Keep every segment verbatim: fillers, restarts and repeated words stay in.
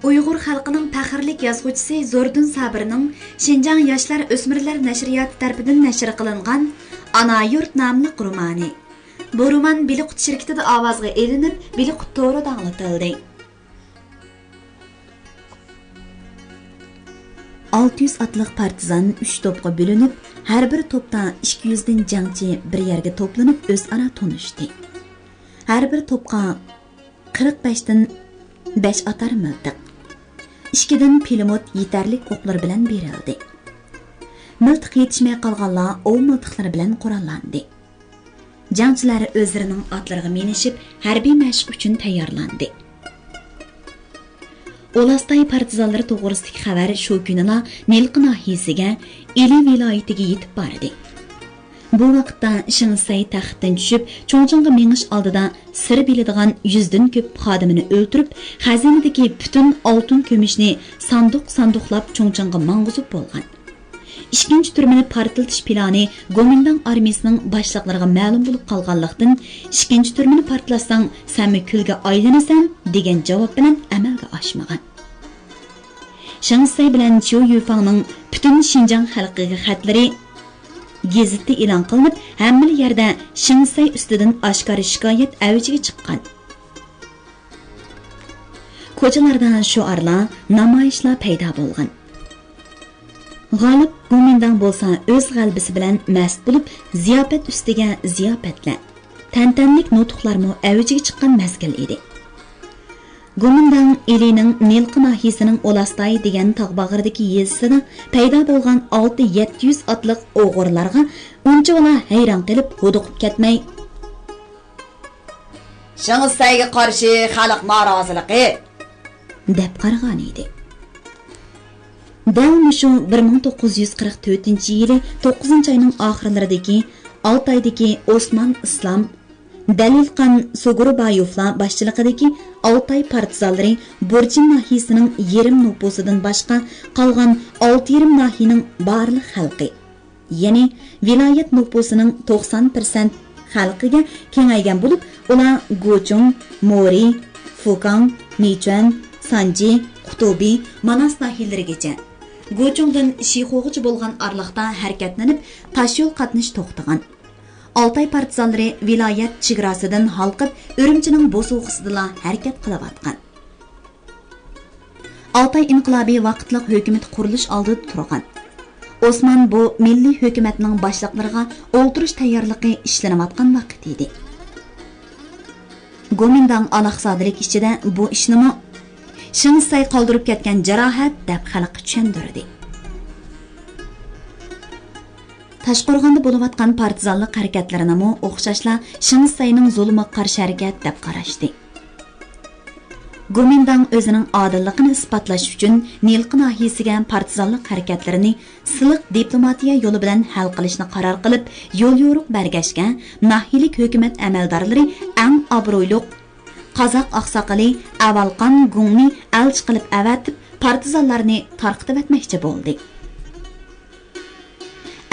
ئۇيغۇر خەلقىنىڭ پەخىرلىك يازغۇچىسى زوردۇن سابىرنىڭ شىنجاڭ ياشلار ئۆسمۈرلەر نەشرىياتى تەرىپىدىن نەشر قىلىنغان ئانا يۇرت ناملىق رومانى. بۇ رومان بىلىقۇت شىركىتىدە ئاۋازغا ئېلىنىپ، بىلىقۇت تورىدا ئاڭلىتىلدى. ئالتە يۈز ئاتلىق پارتىزان ئۈچ توپقا بۆلۈنۈپ، ھەر بىر توپتا ئىككى يۈزدىن جەڭچى بىر يەرگە توپلىنىپ، ئۆزئارا تونۇشتى. ھەر بىر توپقا قىرىق بەشتىن بەش ئاتار مىلتىق، ئىككىدىن پىلىموت يېتەرلىك ئوقلىرى بىلەن بېرىلدى. مىلتىق يېتىشمەي قالغانلار ئوۋ مىلتىقلىرى بىلەن قوراللاندى. جەڭچىلەر ئۆزلىرىنىڭ ئاتلىرىغا مىنىشىپ، ھەربىي مەشىق ئۈچۈن تەييارلاندى. ئۇلاستاي پارتىزانلىرى توغرىسىدىكى خەۋەر شۇ كۈنىلا نىلقا ناھىيەسىگە، ئىلى ۋىلايىتىگە يېتىپ باردى. بۇ ۋاقىتتا شېڭ شىسەي تەختتىن چۈشۈپ، چۇڭچىڭغا مېڭىش ئالدىدا سىر بىلىدىغان يۈزدىن كۆپ خادىمىنى ئۆلتۈرۈپ، خەزىنىدىكى پۈتۈن ئالتۇن كۈمۈشنى ساندۇق-ساندۇقلاپ چۇڭچىڭغا ماڭغۇزۇپ بولغان. ئىككىنچى تۈرمىنى پارتلىتىش پىلانى گومىنداڭ ئارمىيىسىنىڭ باشلىقلىرىغا مەلۇم بولۇپ قالغانلىقتىن، «ئىككىنچى تۈرمىنى پارتلاتساڭ، سەنمۇ كۈلگە ئايلىنىسەن» دېگەن جاۋاب بىلەن ئەمەلگە ئاشمىغان. شېڭ شىسەي بىلەن چيۇ يۈفاڭنىڭ پۈتۈن شىنجاڭ خەلقىگە خەتلىرى گېزىتتە ئېلان قىلىنىپ، ھەممىلا يەردە شېڭ شىسەي ئۈستىدىن ئاشكارا شىكايەت ئەۋجىگە چىققان. كوچىلاردا شوئارلار، نامايىشلار پەيدا بولغان. غالىب گومىنداڭ بولسا ئۆز غەلىبىسى بىلەن مەست بولۇپ، زىياپەت ئۈستىگە زىياپەتلەر، تەنتەنىلىك نۇتۇقلارمۇ ئەۋجىگە چىققان مەزگىل ئىدى. گومىنداڭ ئىلىنىڭ نىلقا ناھىيەسىنىڭ ئولاستاي دېگەن تاغ باغرىدىكى يېزىسىدا پەيدا بولغان ئالتە يەتتە يۈز ئاتلىق ئوغرىلارغا ئۇنچىۋالا ھەيران قېلىپ ھودۇقۇپ كەتمەي، «شېڭ شىسەيگە قارشى خەلق نارازىلىقى» دەپ قارىغانىدى. دەل مۇشۇ بىر مىڭ توققۇز يۈز قىرىق تۆتىنچى يىلى توققۇزىنچى ئاينىڭ ئاخىرلىرىدىكى ئالتايدىكى ئوسمان ئىسلام، دەلىلقان سوگۇربايوفلار باشچىلىقىدىكى ئالتاي پارتىزانلىرى بۇرچىن ناھىيەسىنىڭ يېرىم نوپۇسىدىن باشقا قالغان ئالتە يېرىم ناھىيەنىڭ بارلىق خەلقى، يەنى ۋىلايەت نوپۇسىنىڭ توقسان پىرسەنت خەلقىگە كېڭەيگەن بولۇپ، ئۇلار گۇچۇڭ، مورى، فۇكاڭ، مىچۈەن، سانجى، قۇتۇبى، ماناس ناھىيەلىرىگىچە، گۇچۇڭدىن شىخۇغىچە بولغان ئارىلىقتا ھەرىكەتلىنىپ، تاشيول قاتنىشى توختىغان. ئالتاي پارتىزانلىرى ۋىلايەت چېگراسىدىن ھالقىپ، ئۈرۈمچىنىڭ بوسۇغىسىدىلا ھەرىكەت قىلىۋاتقان. ئالتاي ئىنقىلابى ۋاقىتلىق ھۆكۈمىتى قۇرۇلۇش ئالدىدا تۇرغان. ئوسمان بۇ مىللىي ھۆكۈمەتنىڭ باشلىقلىرىغا ئولتۇرۇش تەييارلىقى ئىشلىنىۋاتقان ۋاقىت ئىدى. گومىنداڭ ئالاقزادىلىك ئىچىدە بۇ ئىشنىمۇ شېڭ شىسەي قالدۇرۇپ كەتكەن جاراھەت دەپ خەلققە چۈشەندۈردى. تاشقورغاندا بولۇۋاتقان پارتىزانلىق ھەرىكەتلىرىنىمۇ ئوخشاشلا شېڭ شىسەينىڭ زۇلۇمىغا قارشى ھەرىكەت دەپ قاراشتى. گومىنداڭ ئۆزىنىڭ ئادىللىقىنى ئىسپاتلاش ئۈچۈن نىلقا ناھىيەسىگە پارتىزانلىق ھەرىكەتلىرىنى سىلىق دىپلوماتىيە يولى بىلەن ھەل قىلىشنى قارار قىلىپ، يوليورۇق بەرگەچكە، ناھىيەلىك ھۆكۈمەت ئەمەلدارلىرى ئەڭ ئابرۇيلۇق قازاق ئاقساقىلى ئەۋەلقان گۇڭنى ئەلچى قىلىپ ئەۋەتىپ، پارتىزانلارنى تارقىتىۋەتمەكچى بولدى.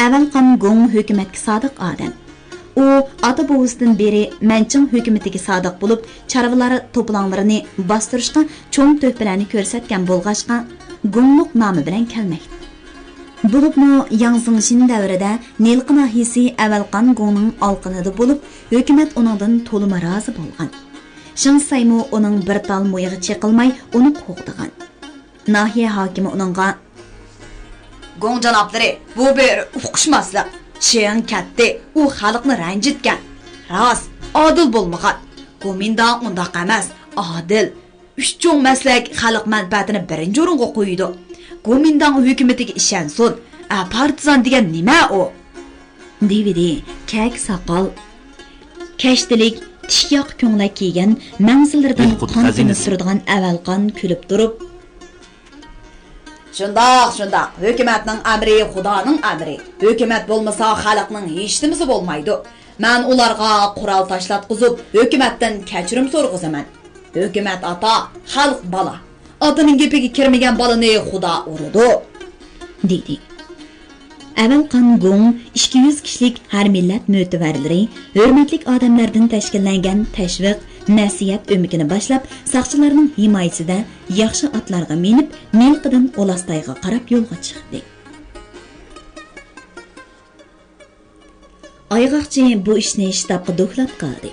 ئەۋەلقان گۇڭ ھۆكۈمەتكە سادىق ئادەم. ئۇ ئاتا-بوۋىسىدىن بېرى مەنچىڭ ھۆكۈمىتىگە سادىق بولۇپ، چارۋىلار توپىلاڭلىرىنى باستۇرۇشقا چوڭ تۆھپىلەرنى كۆرسەتكەن بولغاچقا، گۇڭلۇق نامى بىلەن كەلمەكتە. بولۇپمۇ ياڭ زېڭشىن دەۋرىدە نىلقا ناھىيەسى ئەۋەلقان گۇڭنىڭ ئالىقىنىدا بولۇپ، ھۆكۈمەت ئۇنىڭدىن تولىمۇ رازى بولغان. شېڭ شىسەيمۇ ئۇنىڭ بىر تال مويىغا چېقىلماي، ئۇنى قوغدىغان. ناھىيە ھاكىمى ئۇنىڭغا، گۇڭ جانابلىرى، بۇ بىر ئۇقۇشماسلىق. شېڭ كەتتى، ئۇ خەلقنى رەنجىتكەن. راست، ئادىل بولمىغان. گومىنداڭ ئۇنداق ئەمەس، ئادىل. ئۈچ چوڭ مەسلەك خەلق مەنپەئەتىنى بىرىنچى ئورۇنغا قويىدۇ. گومىنداڭ ھۆكۈمىتىگە ئىشەنسۇن. ئە، پارتىزان دېگەن نېمە ئۇ؟ دېۋىدى كەك ساقال، كەشتىلىك، تىك ياقا كۆڭلەك كىيگەن، مەڭزىلىرىدىن قان تېمىپ تۇرىدىغان ئەۋەلقان كۈلۈپ تۇرۇپ، شۇنداق، شۇنداق. ھۆكۈمەتنىڭ ئەمرى خۇدانىڭ ئەمرى. ھۆكۈمەت بولمىسا، خەلقنىڭ ھېچنېمىسى بولمايدۇ. مەن ئۇلارغا قورال تاشلاتقۇزۇپ، ھۆكۈمەتتىن كەچۈرۈم سورىغۇزىمەن. ھۆكۈمەت ئاتا، خەلق بالا. ئاتىنىڭ گېپىگە كىرمىگەن بالىنى خۇدا ئۇرىدۇ، دېدى. ئەۋەلقان گۇڭ ئىككى يۈز كىشىلىك ھەر مىللەت مۆتىۋەرلىرى، ھۆرمەتلىك ئادەملەردىن تەشكىللەنگەن تەشۋىق نەسىھەت ئۆمىكىنى باشلاپ، ساقچىلارنىڭ ھىمايىسىدە ياخشى ئاتلارغا مىنىپ، نىلقىدىن ئۇلاستايغا قاراپ يولغا چىقتى. ئايغاقچى بۇ ئىشنى شتابقا دوكلات قىلدى.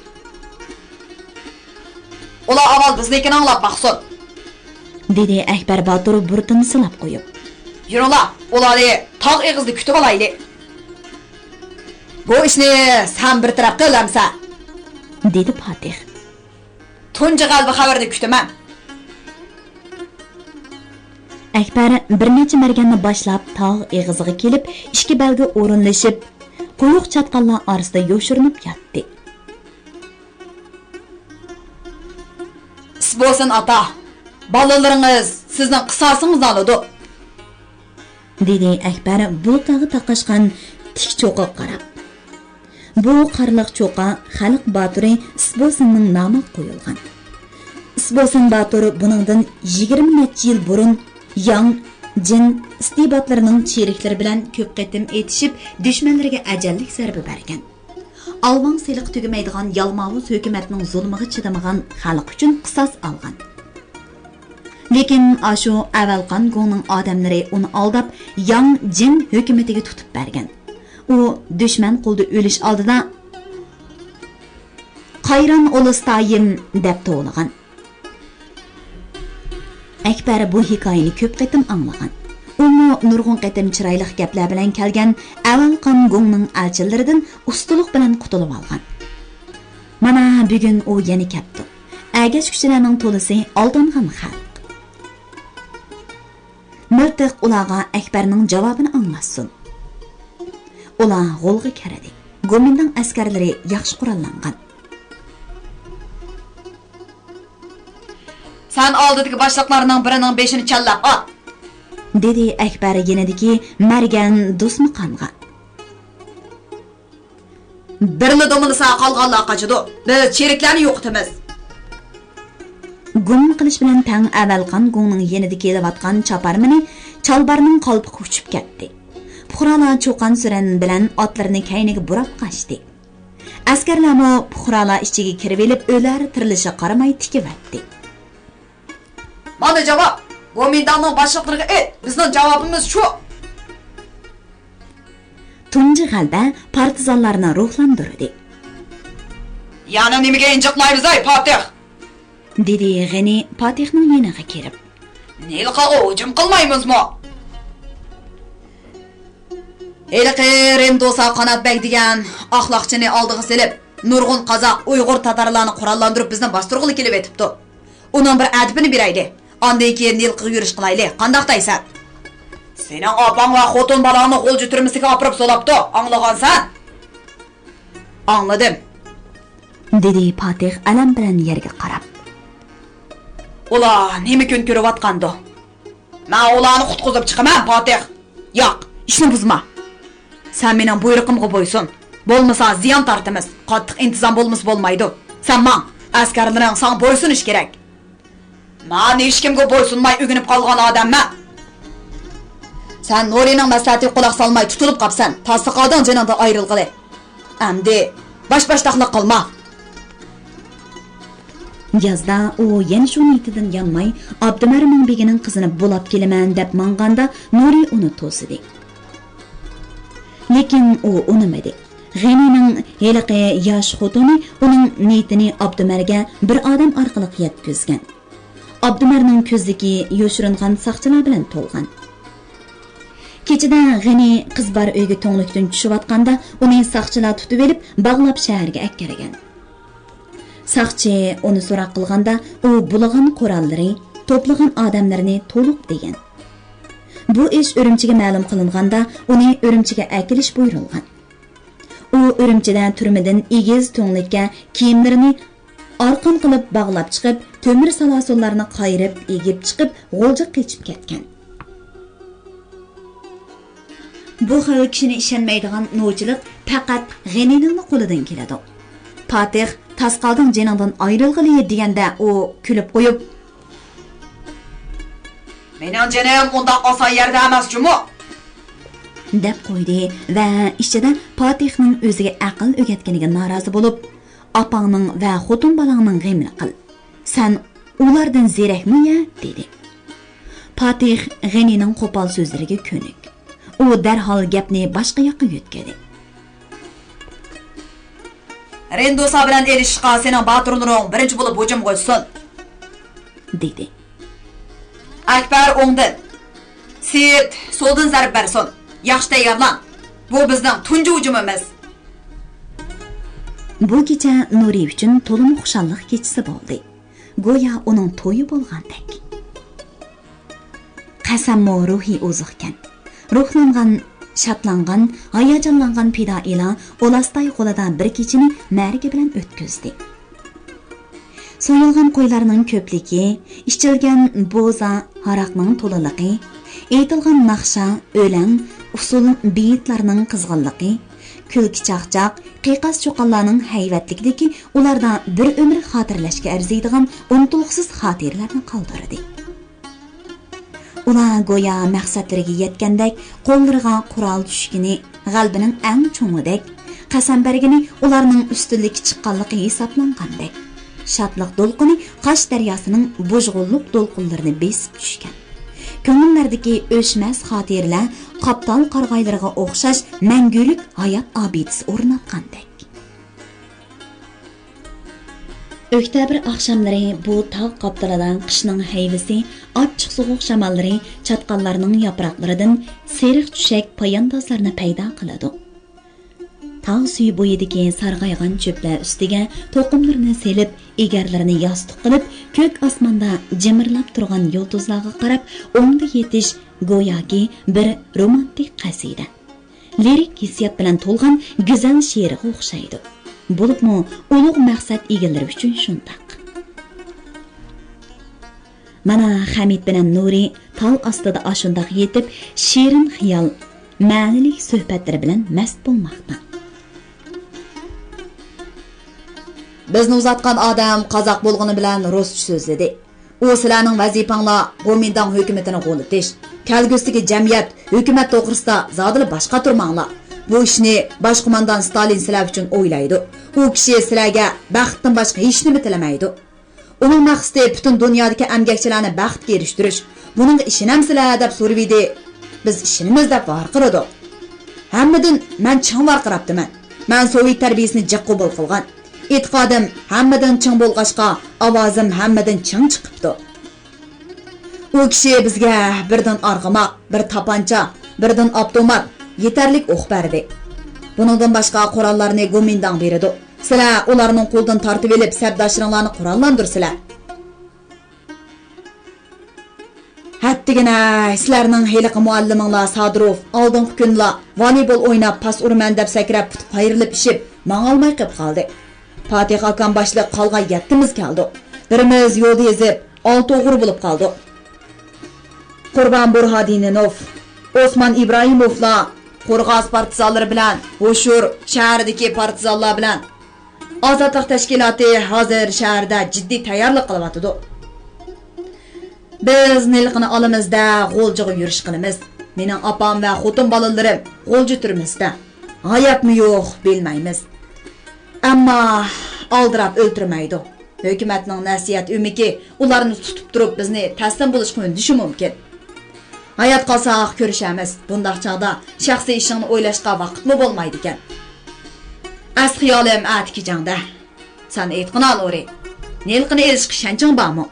ئۇلار ئاۋۋال بىزنىڭكىنى ئاڭلاپ باقسۇن، دېدى ئەكبەر باتۇر بۇرۇتىنى سىلاپ قويۇپ. يۈرۈڭلار، ئۇلارنى تاغ ئېغىزىدا كۈتۈۋالايلى. بۇ ئىشنى سەن بىر تەرەپ قىل، ئەمىسە، دېدى پاتىخ. تۇنجى غەلىبە خەۋىرىنى كۈتىمەن. ئەكبەر بىر نەچچە مەرگەننى باشلاپ، تاغ ئېغىزىغا كېلىپ، ئىككى بەلگە ئورۇنلىشىپ، قويۇق چاتقاللار ئارىسىدا يوشۇرۇنۇپ ياتتى. ئىسبوسىن ئاتا، بالىلىرىڭىز سىزنىڭ قىساسىڭىزنى ئالىدۇ، دېدى ئەكبەر بۇلقاغا تاقاشقان تىك چوققىغا قاراپ. بۇ قارلىق چوققا خەلق باتۇرى ئىسبوسىننىڭ نامىغا قويۇلغان. ئىسبوسىن باتۇر بۇنىڭدىن يىگىرمە نەچچە يىل بۇرۇن ياڭ، جىن، ئىستىباتلىرىنىڭ چېرىكلىرى بىلەن كۆپ قېتىم ئېتىشىپ، دۈشمەنلىرىگە ئەجەللىك زەربە بەرگەن. ئالۋاڭ سېلىقى تۈگىمەيدىغان يالماۋۇز ھۆكۈمەتنىڭ زۇلمىغا چىدىمىغان خەلق ئۈچۈن قىساس ئالغان. لېكىن ئاشۇ ئەۋەلقان گۇڭنىڭ ئادەملىرى ئۇنى ئالداپ، ياڭ جىن ھۆكۈمىتىگە تۇتۇپ بەرگەن. ئۇ دۈشمەن قولىدا ئۆلۈش ئالدىدا، «قايران ئۇلۇستايىم» دەپ توۋلىغان. ئەكبەر بۇ ھېكايىنى كۆپ قېتىم ئاڭلىغان. ئۇمۇ نۇرغۇن قېتىم چىرايلىق گەپلەر بىلەن كەلگەن ئەۋەلقان گۇڭنىڭ ئەلچىلىرىدىن ئۇستىلىق بىلەن قۇتۇلۇۋالغان. مانا، بۈگۈن ئۇ يەنە كەپتۇ. ئەگەشكۈچىلەرنىڭ تولىسى ئالدانغان خەلق. مىلتىق ئۇلارغا ئەكبەرنىڭ جاۋابىنى ئاڭلاتسۇن. ئۇلار غولغا كىردى. گومىنداڭ ئەسكەرلىرى ياخشى قوراللانغان. سەن ئالدىدىكى باشلىقلارنىڭ بىرىنىڭ بېشىنى چەنلەپ ئات، دېدى ئەكبەر يېنىدىكى مەرگەن دوسمىقانغا. بىرلا دومىلىسا قالغانلار قاچىدۇ. بىز چېرىكلەرنى يوقىتىمىز. گۇم قىلىش بىلەن تەڭ ئەۋەلقان گۇڭنىڭ يېنىدا كېلىۋاتقان چاپارمىنى چالبارنىڭ قالپىقى ئۇچۇپ كەتتى. پۇقرالار چۇقان-سۈرەن بىلەن ئاتلىرىنى كەينىگە بۇراپ قاچتى. ئەسكەرلەرمۇ پۇقرالار ئىچىگە كىرىۋېلىپ، ئۆلەر تىرىلىشىغا قارىماي تىكىۋەتتى. مانا جاۋاب! گومىنداڭنىڭ باشلىقلىرىغا ئېيت، بىزنىڭ جاۋابىمىز شۇ! تۇنجى غەلىبە پارتىزانلارنى روھلاندۇردى. يەنە نېمىگە ئىنجىقلايمىز، ئەي پاتىخ؟ دېدى غېنى پاتىخنىڭ يېنىغا كىرىپ. نىلقىغا ھۇجۇم قىلمايمىزمۇ؟ ھېلىقى رىمدوسا قانات بەگ دېگەن ئاخلاقچىنى ئالدىغا سېلىپ، نۇرغۇن قازاق، ئۇيغۇر، تاتارلارنى قوراللاندۇرۇپ بىزنى باستۇرغىلى كېلىۋېتىپتۇ. ئۇنىڭ بىر ئەدىپىنى بېرەيلى. ئاندىن كېيىن نىلقىغا يۈرۈش قىلايلى. قانداق دەيسەن؟ سېنىڭ ئاپاڭ ۋە خوتۇن بالاڭنى غۇلجا تۈرمىسىگە ئاپىرىپ سولاپتۇ. ئاڭلىغانسەن؟ ئاڭلىدىم، دېدى پاتىخ ئەلەم بىلەن يەرگە قاراپ. ئۇلار نېمە كۈن كۆرۈۋاتقاندۇ؟ مەن ئۇلارنى قۇتقۇزۇپ چىقىمەن، پاتىخ. ياق، ئىشنى بۇزما. سەن مېنىڭ بۇيرۇقۇمغا بويسۇن. بولمىسا زىيان تارتىمىز. قاتتىق ئىنتىزام بولمىسا بولمايدۇ. سەن ماڭ، ئەسكەرلىرىڭ ساڭا بويسۇنۇشى كېرەك. مەن ھېچكىمگە بويسۇنماي ئۆگىنىپ قالغان ئادەممەن. سەن نۇرىنىڭ مەسلىھەتىگە قۇلاق سالماي تۇتۇلۇپ قاپسەن. تاسلا قالدىڭ جېنىڭدىن ئايرىلغىلى. ئەمدى باش-باشتاقلىق قىلما. يازدا ئۇ يەنە شۇ نىيىتىدىن يانماي، ئابدۇمەر مىڭبېگىنىڭ قىزىنى بۇلاپ كېلىمەن دەپ ماڭغاندا، نۇرى ئۇنى توسىدى. لېكىن ئۇ ئۇنىمىدى. غېنىنىڭ ھېلىقى ياش خوتۇنى ئۇنىڭ نىيىتىنى ئابدۇمەرگە بىر ئادەم ئارقىلىق يەتكۈزگەن. ئابدۇمەرنىڭ كۆزلۈكى يوشۇرۇنغان ساقچىلار بىلەن تولغان. كېچىدە غېنى قىز بار ئۆيگە تۈڭلۈكتىن چۈشۈۋاتقاندا، ئۇنى ساقچىلار تۇتۇۋېلىپ، باغلاپ شەھەرگە ئەكىرگەن. ساقچى ئۇنى سوراق قىلغاندا، ئۇ بۇلىغان قوراللىرى، توپلىغان ئادەملىرىنى تولۇق دېگەن. بۇ ئىش ئۈرۈمچىگە مەلۇم قىلىنغاندا، ئۇنى ئۈرۈمچىگە ئەكېلىش بۇيرۇلغان. ئۇ ئۈرۈمچىدە تۈرمىدىن ئېگىز تۈڭلۈككە كىيىملىرىنى ئارقان قىلىپ باغلاپ چىقىپ، تۆمۈر سالاسۇنلارنى قايرىپ ئېگىپ چىقىپ، غۇلجىغا قېچىپ كەتكەن. بۇ خىل كىشىنى ئىشەنمەيدىغان نوچىلىق پەقەت غېنىنىڭلا قولىدىن كېلىدۇ. پاتىخ، «تاس قالدىڭ جېنىڭدىن ئايرىلغىلى» دېگەندە، ئۇ كۈلۈپ قويۇپ، «مېنىڭ جېنىم ئۇنداق ئاسان يەردە ئەمەس جۇمۇ!» دەپ قويدى ۋە ئىچىدە پاتىخنىڭ ئۆزىگە ئەقىل ئۆگەتكىنىگە نارازى بولۇپ، «ئاپاڭنىڭ ۋە خوتۇن بالاڭنىڭ غېمىنى قىل. سەن ئۇلاردىن زېرەكمۇ يە؟» دېدى. پاتىخ غېنىنىڭ قوپال سۆزلىرىگە كۆنۈك. ئۇ دەرھال گەپنى باشقا ياققا يۆتكىدى. «رىندۇسا بىلەن ئېلىشىشقا سېنىڭ باتۇرلىرىڭ بىرىنچى بولۇپ ھۇجۇمغا ئۆتسۇن!» دېدى. «ئەكبەر ئوڭدىن، سېيىت سولدىن زەربە بەرسۇن. ياخشى تەييارلان. بۇ بىزنىڭ تۇنجى ھۇجۇمىمىز.» بۇ كېچە نۇرى ئۈچۈن تولىمۇ خۇشاللىق كېچىسى بولدى. گويا ئۇنىڭ تويى بولغاندەك. قەسەممۇ روھىي ئوزۇقكەن. روھلانغان، شادلانغان، ھاياجانلانغان پىدائىيلار ئۇلاستاي غولىدا بىر كېچىنى مەرىكە بىلەن ئۆتكۈزدى. سويۇلغان قويلارنىڭ كۆپلۈكى، ئىچىلگەن بوزا ھاراقنىڭ تولىلىقى، ئېيتىلغان ناخشا، ئۆلەڭ، ئۇسسۇل بېيىتلارنىڭ قىزغىنلىقى، كۈلكە-چاقچاق، قىيقاس-چۇقانلارنىڭ ھەيۋەتلىكىدىكى ئۇلاردا بىر ئۆمۈر خاتىرىلەشكە ئەرزىيدىغان ئۇنتۇلغۇسىز خاتىرىلەرنى قالدۇردى. ئۇلار گويا مەقسەتلىرىگە يەتكەندەك، قوللىرىغا قورال چۈشكىنى غەلىبىنىڭ ئەڭ چوڭىدەك، قەسەم بەرگىنى ئۇلارنىڭ ئۈستۈنلۈككە چىققانلىقى ھېسابلانغاندەك، شادلىق دولقۇنى قاش دەرياسىنىڭ بۇژغۇنلۇق دولقۇنلىرىنى بېسىپ چۈشكەن. كۆڭۈللەردىكى ئۆچمەس خاتىرىلەر قاپتال قارىغايلىرىغا ئوخشاش مەڭگۈلۈك ھايات ئابىدىسى ئورناتقاندەك. ئۆكتەبىر ئاخشاملىرى بۇ تاغ قاپتىلىدا قىشنىڭ ھەيۋىسى، ئاچچىق سوغۇق شاماللىرى چاتقاللارنىڭ ياپراقلىرىدىن سېرىق چۈشەك پاياندازلارنى پەيدا قىلىدۇ. تاغ سۈيى بويىدىكى سارغايغان چۆپلەر ئۈستىگە توقۇملىرىنى سېلىپ، ئېگەرلىرىنى ياستۇق قىلىپ، كۆك ئاسماندا جىمىرلاپ تۇرغان يۇلتۇزلارغا قاراپ ئوڭدا يېتىش گوياكى بىر رومانتىك قەسىدە. لىرىك ھېسسىيات بىلەن تولغان گۈزەل شېئىرغا ئوخشايدۇ. بولۇپمۇ ئۇلۇغ مەقسەت ئىگىلىرى ئۈچۈن شۇنداق. مانا خەمىت بىلەن نۇرى تال ئاستىدا ئاشۇنداق يېتىپ، شېرىن خىيال، مەنىلىك سۆھبەتلىرى بىلەن مەست بولماقتا. بىزنى ئۇزاتقان ئادەم قازاق بولغىنى بىلەن رۇسچە سۆزلىدى. ئۇ سىلەرنىڭ ۋەزىپەڭلار گومىنداڭ ھۆكۈمىتىنى غۇلىتىش. كەلگۈسىدىكى جەمئىيەت، ھۆكۈمەت توغرىسىدا زادىلا باش قاتۇرماڭلار. بۇ ئىشنى باش قوماندان ستالىن سىلەر ئۈچۈن ئويلايدۇ. ئۇ كىشى سىلەرگە بەختتىن باشقا ھېچنېمە تىلىمەيدۇ. ئۇنىڭ مەقسىتى پۈتۈن دۇنيادىكى ئەمگەكچىلەرنى بەختكە ئېرىشتۈرۈش. بۇنىڭغا ئىشىنەمسىلەر؟ دەپ سورىۋىدى. بىز ئىشىنىمىز، دەپ ۋارقىرىدۇق. ھەممىدىن مەن چىڭ ۋارقىراپتىمەن. مەن سوۋېت تەربىيىسىنى جىق قوبۇل قىلغان. ئېتىقادىم ھەممىدىن چىڭ بولغاچقا، ئاۋازىم ھەممىدىن چىڭ چىقىپتۇ. ئۇ كىشى بىزگە بىردىن ئارغىماق، بىر تاپانچا، بىردىن ئاپتومات، يېتەرلىك ئوق بەردى. بۇنىڭدىن باشقا قوراللارنى گومىنداڭ بېرىدۇ. سىلەر ئۇلارنىڭ قولىدىن تارتىۋېلىپ، سەپداشلىرىڭلارنى قوراللاندۇرىسىلەر. ھەتتىگىنە سىلەرنىڭ ھېلىقى مۇئەللىمىڭلار سادىروف ئالدىنقى كۈنىلا ۋالىبول ئويناپ، پاس ئۇرىمەن دەپ سەكرەپ، پۇتى قايرىلىپ ئىشىپ، ماڭالماي قېلىپ قالدى. پاتىخ ئاكام باشلىق قالغان يەتتىمىز كەلدۇق. بىرىمىز يولدا ئېزىپ، ئالتە ئوغرى بولۇپ قالدۇق. قۇربان بۇرھادىنىنوف، ئوسمان ئىبراھىموفلار قورغاس پارتىزانلىرى بىلەن، ھوشۇر شەھىرىدىكى پارتىزانلار بىلەن ئازادلىق تەشكىلاتى ھازىر شەھەردە جىددىي تەييارلىق قىلىۋاتىدۇ. بىز نىلقىنى ئالىمىز-دە، غۇلجىغا يۈرۈش قىلىمىز. مېنىڭ ئاپام ۋە خوتۇن بالىلىرىم غۇلجا تۈرمىسىدە. ھاياتمۇ يوق، بىلمەيمىز. ئەمما ئالدىراپ ئۆلتۈرمەيدۇ. ھۆكۈمەتنىڭ نەسىھەت ئۆمىكى ئۇلارنى تۇتۇپ تۇرۇپ، بىزنى تەسلىم بولۇشقا ئۈندىشى مۇمكىن. ھايات قالساق كۆرۈشەرمىز. بۇنداق چاغدا شەخسىي ئىشىڭنى ئويلاشقا ۋاقىتمۇ بولمايدىكەن. ئەسلى خىيالىم ئەتە كېچەڭدە. سەن ئېيتقىنا، نۇرى. نىلقىنى ئېلىشقا ئىشەنچىڭ بارمۇ؟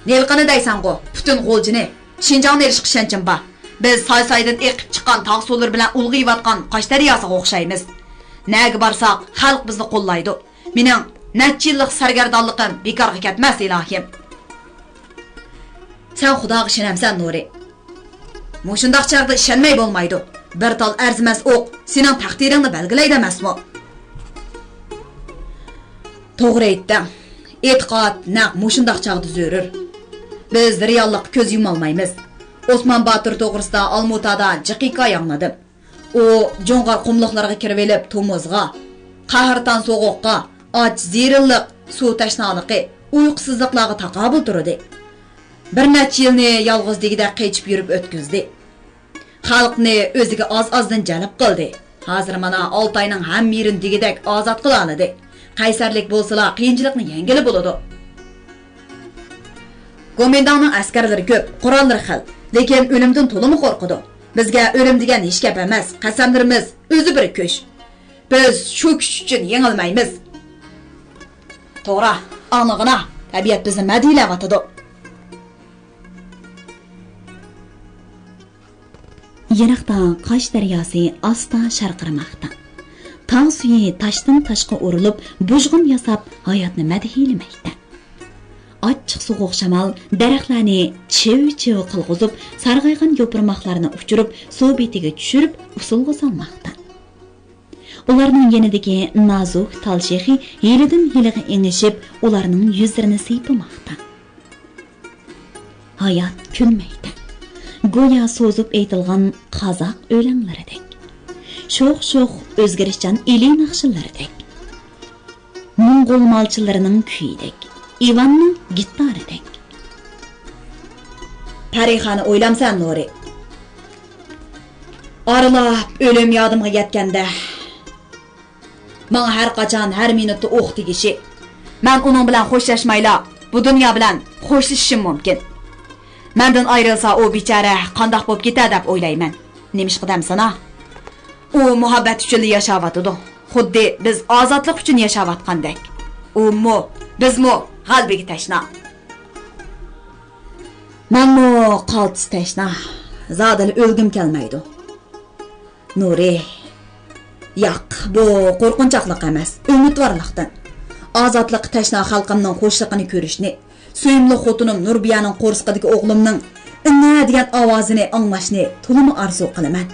نىلقىنى دەيسەنغۇ، پۈتۈن غۇلجىنى، شىنجاڭنى ئېلىشقا ئىشەنچىم بار. بىز ساي-سايدىن ئېقىپ چىققان تاغ سۇلىرى بىلەن ئۇلغىيىۋاتقان قاش دەرياسىغا ئوخشايمىز. نەگە بارساق، خەلق بىزنى قوللايدۇ. مېنىڭ نەچچە يىللىق سەرگەردانلىقىم بىكارغا كەتمەس، ئىلاھىم. سەن خۇداغا ئىشىنەمسەن، نۇرى؟ مۇشۇنداق چاغدا ئىشەنمەي بولمايدۇ. بىر تال ئەرزىمەس ئوق سېنىڭ تەقدىرىڭنى بەلگىلەيدۇ ئەمەسمۇ؟ توغرا ئېيتتىڭ. ئېتىقاد نەق مۇشۇنداق چاغدا زۆرۈر. بىز رېئاللىققا كۆز يۇمالمايمىز. ئوسمان باتۇر توغرىسىدا ئالمۇتادا جىق ھېكايە ئاڭلىدىم. ئۇ جۇڭغار قۇملۇقلىرىغا كىرىۋېلىپ تومۇزغا، قەھرىتان سوغۇققا، ئاچ، زېرىنلىق، سۇ تەشنالىقى، ئۇيقۇسىزلىقلارغا تاقابىل تۇردى. بىر نەچچە يىلنى يالغۇز دېگۈدەك قېچىپ يۈرۈپ ئۆتكۈزدى. خەلقنى ئۆزىگە ئاز-ئازدىن جەلپ قىلدى. ھازىر مانا ئالتاينىڭ ھەممە يېرىنى دېگۈدەك ئازاد قىلالىدى. قەيسەرلىك بولسىلا، قىيىنچىلىقنى يەڭگىلى بولىدۇ. گومىنداڭنىڭ ئەسكەرلىرى كۆپ، قوراللىرى خىل. لېكىن ئۆلۈمدىن تولىمۇ قورقىدۇ. بىزگە ئۆلۈم دېگەن ھېچ گەپ ئەمەس، قەسەملىرىمىز ئۆزى بىر كۈچ. بىز شۇ كۈچ ئۈچۈن يېڭىلمەيمىز. توغرا، ئاڭلىغىنا، تەبىئەت بىزنى مەدھىيلەۋاتىدۇ. يىراقتا قاش دەرياسى ئاستا شارقىرىماقتا. تاغ سۈيى تاشتىن تاشقا ئۇرۇلۇپ، بۇژغۇن ياساپ، ھاياتنى مەدھىيلىمەكتە. ئاچچىق سوغۇق شامال دەرەخلەرنى چىۋ-چىۋ قىلغۇزۇپ، سارغايغان يوپۇرماقلارنى ئۇچۇرۇپ، سۇ بېتىگە چۈشۈرۈپ، ئۇسسۇلغا سالماقتا. ئۇلارنىڭ يېنىدىكى نازۇك تال شېخى ھىيلىدىن ھىيلىگە ئېڭىشىپ، ئۇلارنىڭ يۈزلىرىنى سىيپىماقتا. ھايات كۈلمەكتە. گويا سوزۇپ ئېيتىلغان قازاق ئۆلەڭلىرىدەك. شوخ-شوخ ئۆزگىرىشچان ئىلى ناخشىلىرىدەك. موڭغۇل مالچىلىرىنىڭ كۈيىدەك. ئىۋاننىڭ گىتارىدەك. پەرىخانى ئويلامسەن، نۇرى؟ ئارىلاپ ئۆلۈم يادىمغا يەتكەندە، ماڭا ھەر قاچان، ھەر مىنۇتتا ئوق تېگىشى. مەن ئۇنىڭ بىلەن خوشلاشمايلا، بۇ دۇنيا بىلەن خوشلىشىشىم مۇمكىن. مەندىن ئايرىلسا، ئۇ بىچارە قانداق بولۇپ كېتەر دەپ ئويلايمەن. نېمىشقا دەمسىنا؟ ئۇ مۇھەببەت ئۈچۈنلا ياشاۋاتىدۇ. خۇددى بىز ئازادلىق ئۈچۈن ياشاۋاتقاندەك. ئۇمۇ، بىزمۇ غەلىبىگە تەشنا. مەنمۇ قالتىس تەشنا. زادىلا ئۆلگۈم كەلمەيدۇ. نۇرى. ياق، بۇ قورقۇنچاقلىق ئەمەس، ئۈمىدۋارلىقتىن. ئازادلىققا تەشنا خەلقىمنىڭ خۇشلۇقىنى كۆرۈشنى، سۆيۈملۈك خوتۇنۇم نۇربىيەنىڭ قورسىقىدىكى ئوغلۇمنىڭ ئىنە دېگەن ئاۋازىنى ئاڭلاشنى تولىمۇ ئارزۇ قىلىمەن.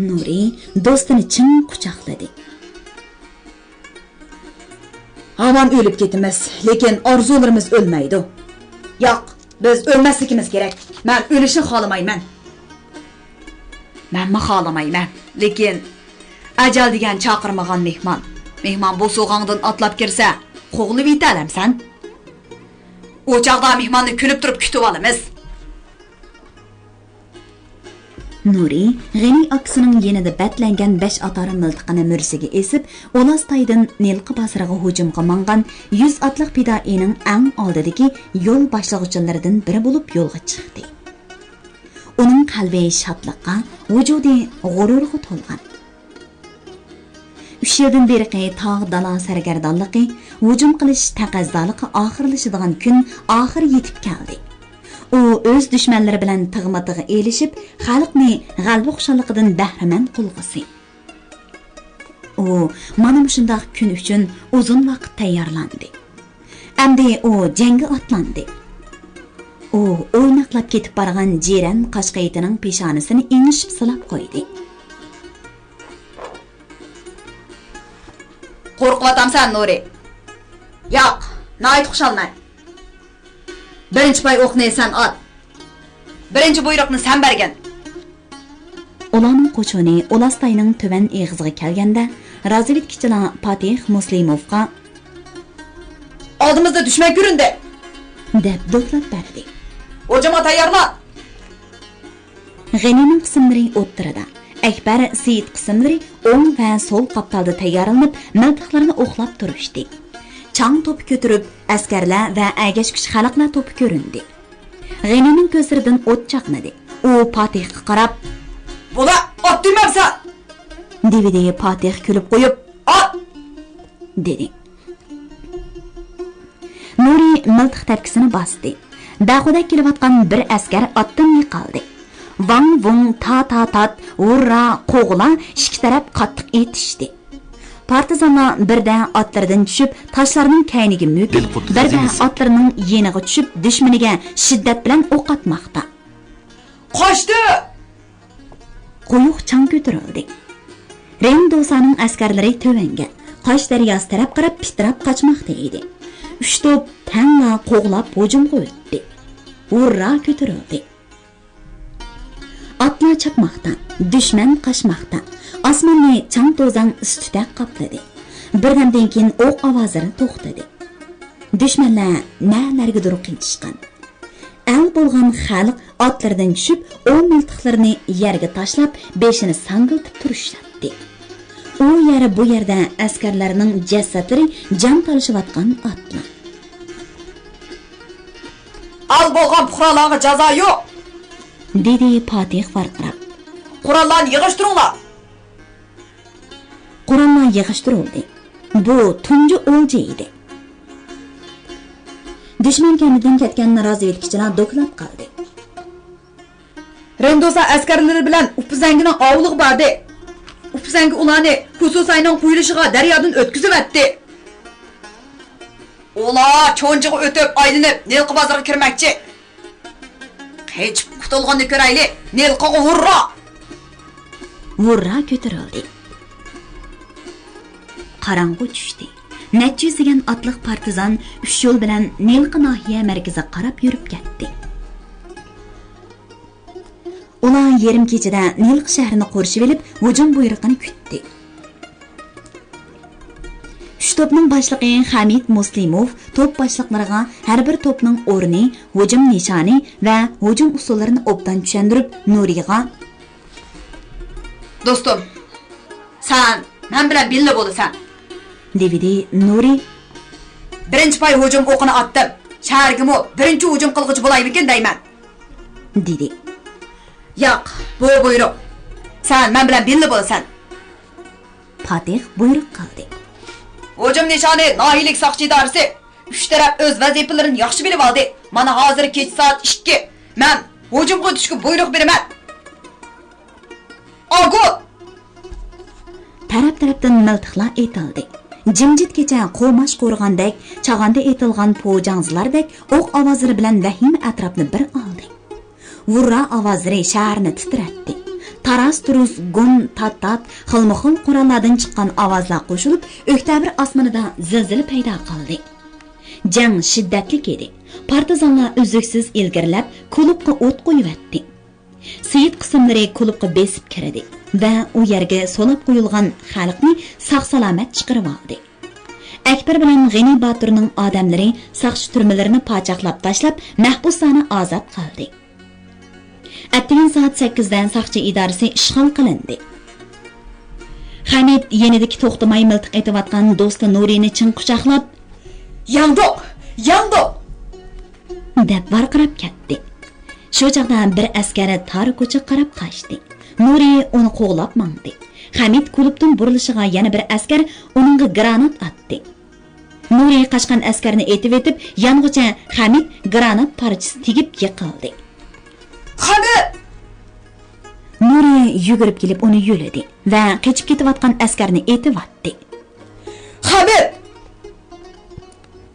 نۇرى دوستىنى چىڭ قۇچاقلىدى. ھامان ئۆلۈپ كېتىمىز، لېكىن ئارزۇلىرىمىز ئۆلمەيدۇ. ياق، بىز ئۆلمەسلىكىمىز كېرەك. مەن ئۆلۈشنى خالىمايمەن. مەنمۇ خالىمايمەن، لېكىن ئەجەل دېگەن چاقىرمىغان مېھمان. مېھمان بوسۇغاڭدىن ئاتلاپ كىرسە، قوغلىۋېتەلەمسەن؟ ئۇ چاغدا مېھماننى كۈلۈپ تۇرۇپ كۈتۈۋالىمىز. نۇرى غېنى ئاكىسىنىڭ يېنىدا بەتلەنگەن بەش ئاتار مىلتىقىنى مۈرىسىگە ئېسىپ، ئۇلاستايدىن نىلقا بازىرىغا ھۇجۇمغا ماڭغان يۈز ئاتلىق پىدائىينىڭ ئەڭ ئالدىدىكى يول باشلىغۇچىلىرىدىن بىرى بولۇپ يولغا چىقتى. ئۇنىڭ قەلبى شادلىققا، ۋۇجۇدى غۇرۇرغا تولغان. ئۈچ يىلدىن بېرىقى تاغ دالا سەرگەردانلىقى، ھۇجۇم قىلىش تەقەززالىقى ئاخىرلىشىدىغان كۈن ئاخىر يېتىپ كەلدى. ئۇ ئۆز دۈشمەنلىرى بىلەن تىغما تىغ ئېلىشىپ، خەلقنى غەلىبە خۇشاللىقىدىن بەھرىمەن قىلغۇسى. ئۇ مانا مۇشۇنداق كۈن ئۈچۈن ئۇزۇن ۋاقىت تەييارلاندى. ئەمدى ئۇ جەڭگە ئاتلاندى. ئۇ ئويناقلاپ كېتىپ بارغان جىرەن قاشقا ئېتىنىڭ پېشانىسىنى ئېڭىشىپ سىلاپ قويدى. قورقۇۋاتامسەن، نۇرى؟ ياق، ناھايىتى خۇشالمەن. بىرىنچى پاي ئوقنى سەن ئات. بىرىنچى بۇيرۇقنى سەن بەرگىن. ئۇلارنىڭ قوشۇنى ئۇلاستاينىڭ تۆۋەن ئېغىزىغا كەلگەندە، رازۋېدكىچىلار پاتىخ مۇسلىموفقا، ئالدىمىزدا دۈشمەن كۆرۈندى! دەپ دوكلات بەردى. ھۇجۇمغا تەييارلان! غېنىنىڭ قىسىملىرى ئوتتۇرىدا، ئەكبەر، سېيىت قىسىملىرى ئوڭ ۋە سول قاپتالدا تەييارلىنىپ، مىلتىقلىرىنى ئوقلاپ تۇرۇشتى. چاڭ توپى كۆتۈرۈپ، ئەسكەرلەر ۋە ئەگەشكۈچى خەلقلەر توپى كۆرۈندى. غېنىنىڭ كۆزلىرىدىن ئوت چاقنىدى. ئۇ پاتىخقا قاراپ، بولا، ئات دېمەمسەن! دېۋىدى. پاتىخ كۈلۈپ قويۇپ، ئات! دېدى. نۇرى مىلتىق تەپكىسىنى باستى. بەخۇدەك كېلىۋاتقان بىر ئەسكەر ئاتتىن يىقالدى. ۋاڭ-ۋۇڭ، تا-تا-تات، ھۇررا، قوغلا، ئىككى تەرەپ قاتتىق ئېتىشتى. پارتىزانلار بىردە ئاتلىرىدىن چۈشۈپ، تاشلارنىڭ كەينىگە مۆكۈپ، بىردە ئاتلىرىنىڭ يېنىغا چۈشۈپ، دۈشمىنىگە شىددەت بىلەن ئوق ئاتماقتا. قاچتى! قويۇق چاڭ كۆتۈرۈلدى. رېن دوسانىڭ ئەسكەرلىرى تۆۋەنگە، قاش دەرياسى تەرەپ قاراپ پىتىراپ قاچماقتا ئىدى. ئۈچ توپ تەڭلا قوغلاپ ھۇجۇمغا ئۆتتى. ھۇررا كۆتۈرۈلدى. ئاتلار چاپماقتا، دۈشمەن قاچماقتا. ئاسماننى چاڭ-توزان ئىس-تۈتەك قاپلىدى. بىردەمدىن كېيىن ئوق ئاۋازلىرى توختىدى. دۈشمەنلەر نەلەرگىدۇر قېچىشقان. ئەل بولغان خەلق ئاتلىرىدىن چۈشۈپ، ئوۋ مىلتىقلىرىنى يەرگە تاشلاپ، بېشىنى ساڭگىلتىپ تۇرۇشاتتى. ئۇ يەر، بۇ يەردە ئەسكەرلەرنىڭ جەسەتلىرى جان تالىشىۋاتقان ئاتلار. ئاز بولغان پۇقرالارغا جازا يوق! دېدى پاتىخ ۋارقىراپ. قوراللارنى يىغىشتۇرۇڭلار! قوراللار يىغىشتۇرۇلدى. بۇ تۇنجى ئولجا ئىدى. دۈشمەن كەينىدىن كەتكەن رازۋېدكىچىلار دوكلات قىلدى. رېندوسا ئەسكەرلىرى بىلەن ئۇپپىزەڭگىنىڭ ئاۋۇلىغا باردى. ئۇپپىزەڭگى ئۇلارنى كۇسۇساينىڭ قۇيۇلۇشىغا دەريادىن ئۆتكۈزۈۋەتتى. ئۇلار چونجىغا ئۆتۈپ ئايلىنىپ نىلقا بازىرىغا كىرمەكچى. قېچىپ قۇتۇلغىنىنى كۆرەيلى، نىلقىغا ھۇررا! ھۇررا كۆتۈرۈلدى. قاراڭغۇ چۈشتى. نەچچە يۈز دېگەن ئاتلىق پارتىزان ئۈچ يول بىلەن نىلقا ناھىيە مەركىزىگە قاراپ يۈرۈپ كەتتى. ئۇلار يېرىم كېچىدە نىلقا شەھىرىنى قورشىۋېلىپ، ھۇجۇم بۇيرۇقىنى كۈتتى. ئۈچ توپنىڭ باشلىقى خەمىت مۇسلىموف توپ باشلىقلىرىغا ھەر بىر توپنىڭ ئورنى، ھۇجۇم نىشانى ۋە ھۇجۇم ئۇسۇللىرىنى ئوبدان چۈشەندۈرۈپ، نۇرىغا، دوستۇم، سەن مەن بىلەن بىللە بولىسەن، دېۋىدى نۇرى. بىرىنچى پاي ھۇجۇم ئوقىنى ئاتتىم. شەھەرگىمۇ بىرىنچى ھۇجۇم قىلغۇچى بولايمىكىن دەيمەن، دېدى. ياق، بۇ بۇيرۇق. سەن مەن بىلەن بىللە بولىسەن. پاتىخ بۇيرۇق قىلدى. ھۇجۇم نىشانى ناھىيىلىك ساقچى ئىدارىسى. ئۈچ تەرەپ ئۆز ۋەزىپىلىرىنى ياخشى بىلىۋالدى. مانا ھازىر كېچە سائەت ئىككى. مەن ھۇجۇمغا ئۆتۈشكە بۇيرۇق بېرىمەن. ئاگۇت! تەرەپ-تەرەپتىن مىلتىقلار ئېتىلدى. جىمجىت كېچە قوماچ قورۇغاندەك، چاغاندا ئېتىلغان پوجاڭزىلاردەك ئوق ئاۋازلىرى بىلەن ۋەھىمە ئەتراپنى بىر ئالدى. ھۇررا ئاۋازلىرى شەھەرنى تىترەتتى. تاراس-تۇرۇس، گۇم، تات-تات، خىلمۇخىل قوراللاردىن چىققان ئاۋازلار قوشۇلۇپ، ئۆكتەبىر ئاسمىنىدا زىلزىلە پەيدا قىلدى. جەڭ شىددەتلىك ئىدى. پارتىزانلار ئۈزلۈكسىز ئىلگىرىلەپ، كۇلۇبقا ئوت قويۇۋەتتى. سېيىت قىسىملىرى كۇلۇبقا بېسىپ كىردى ۋە ئۇ يەرگە سولاپ قويۇلغان خەلقنى ساق-سالامەت چىقىرىۋالدى. ئەكبەر بىلەن غېنى باتۇرنىڭ ئادەملىرى ساقچى تۈرمىلىرىنى پاچاقلاپ تاشلاپ، مەھبۇسلارنى ئازاد قىلدى. ئەتىگەن سائەت سەككىزدە ساقچى ئىدارىسى ئىشغال قىلىندى. خەمىت يېنىدىكى توختىماي مىلتىق ئېتىۋاتقان دوستى نۇرىنى چىڭ قۇچاقلاپ، ياڭدۇق! ياڭدۇق! دەپ ۋارقىراپ كەتتى. شۇ چاغدا بىر ئەسكەر تار كوچىغا قاراپ قاچتى. نۇرى ئۇنى قوغلاپ ماڭدى. خەمىت كۇلۇبتىن بۇرۇلۇشىغا يەنە بىر ئەسكەر ئۇنىڭغا گرانات ئاتتى. نۇرى قاچقان ئەسكەرنى ئېتىۋېتىپ، يانغۇچە خەمىت گرانات پارچىسى تېگىپ يىقىلدى. خەمىت! نۇرى يۈگۈرۈپ كېلىپ ئۇنى يۆلىدى ۋە قېچىپ كېتىۋاتقان ئەسكەرنى ئېتىۋاتتى. خەمىت!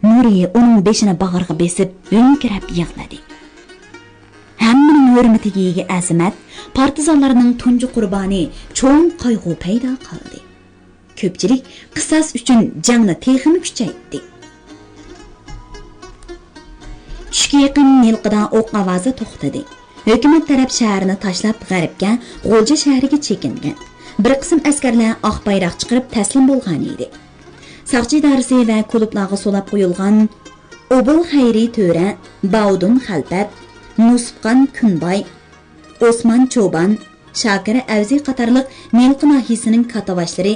نۇرى ئۇنىڭ بېشىنى باغرىغا بېسىپ، ھۆڭكىرەپ يىغلىدى. ھەممىنىڭ ھۆرمىتىگە ئىگە ئەزىمەت پارتىزانلارنىڭ تۇنجى قۇربانى چوڭ قايغۇ پەيدا قىلدى. كۆپچىلىك قىساس ئۈچۈن جەڭنى تېخىمۇ كۈچەيتتى. چۈشكە يېقىن نىلقىدا ئوق ئاۋازى توختىدى. ھۆكۈمەت تەرەپ شەھەرنى تاشلاپ، غەربكە، غۇلجا شەھىرىگە چېكىنگەن. بىر قىسىم ئەسكەرلەر ئاق بايراق چىقىرىپ تەسلىم بولغانىدى. ساقچى ئىدارىسى ۋە كۇلۇبلارغا سولاپ قويۇلغان ئوبۇل خەيرى تۆرە، باۋۇدۇن خەلپەت، نۇسۇپخان كۈنباي، ئوسمان چوبان، شاكىر ئەۋزى قاتارلىق نىلقا ناھىيىسىنىڭ كاتتىباشلىرى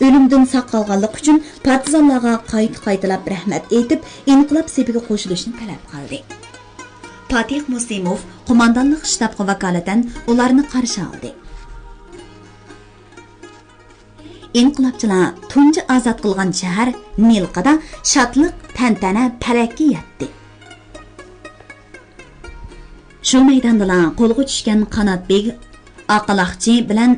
ئۆلۈمدىن ساق قالغانلىقى ئۈچۈن پارتىزانلارغا قايتا-قايتىلاپ رەھمەت ئېيتىپ، ئىنقىلاب سېپىگە قوشۇلۇشنى تەلەپ قىلدى. پاتىخ مۇسلىموف قوماندانلىق شتابقا ۋاكالىتەن ئۇلارنى قارشى ئالدى. ئىنقىلابچىلار تۇنجى ئازاد قىلغان شەھەر نىلقىدا شادلىق، تەنتەنە، پەلەككە يەتتى. شۇ مەيداندىلا قولغا چۈشكەن قانات بېگ ئاقىلاقچى بىلەن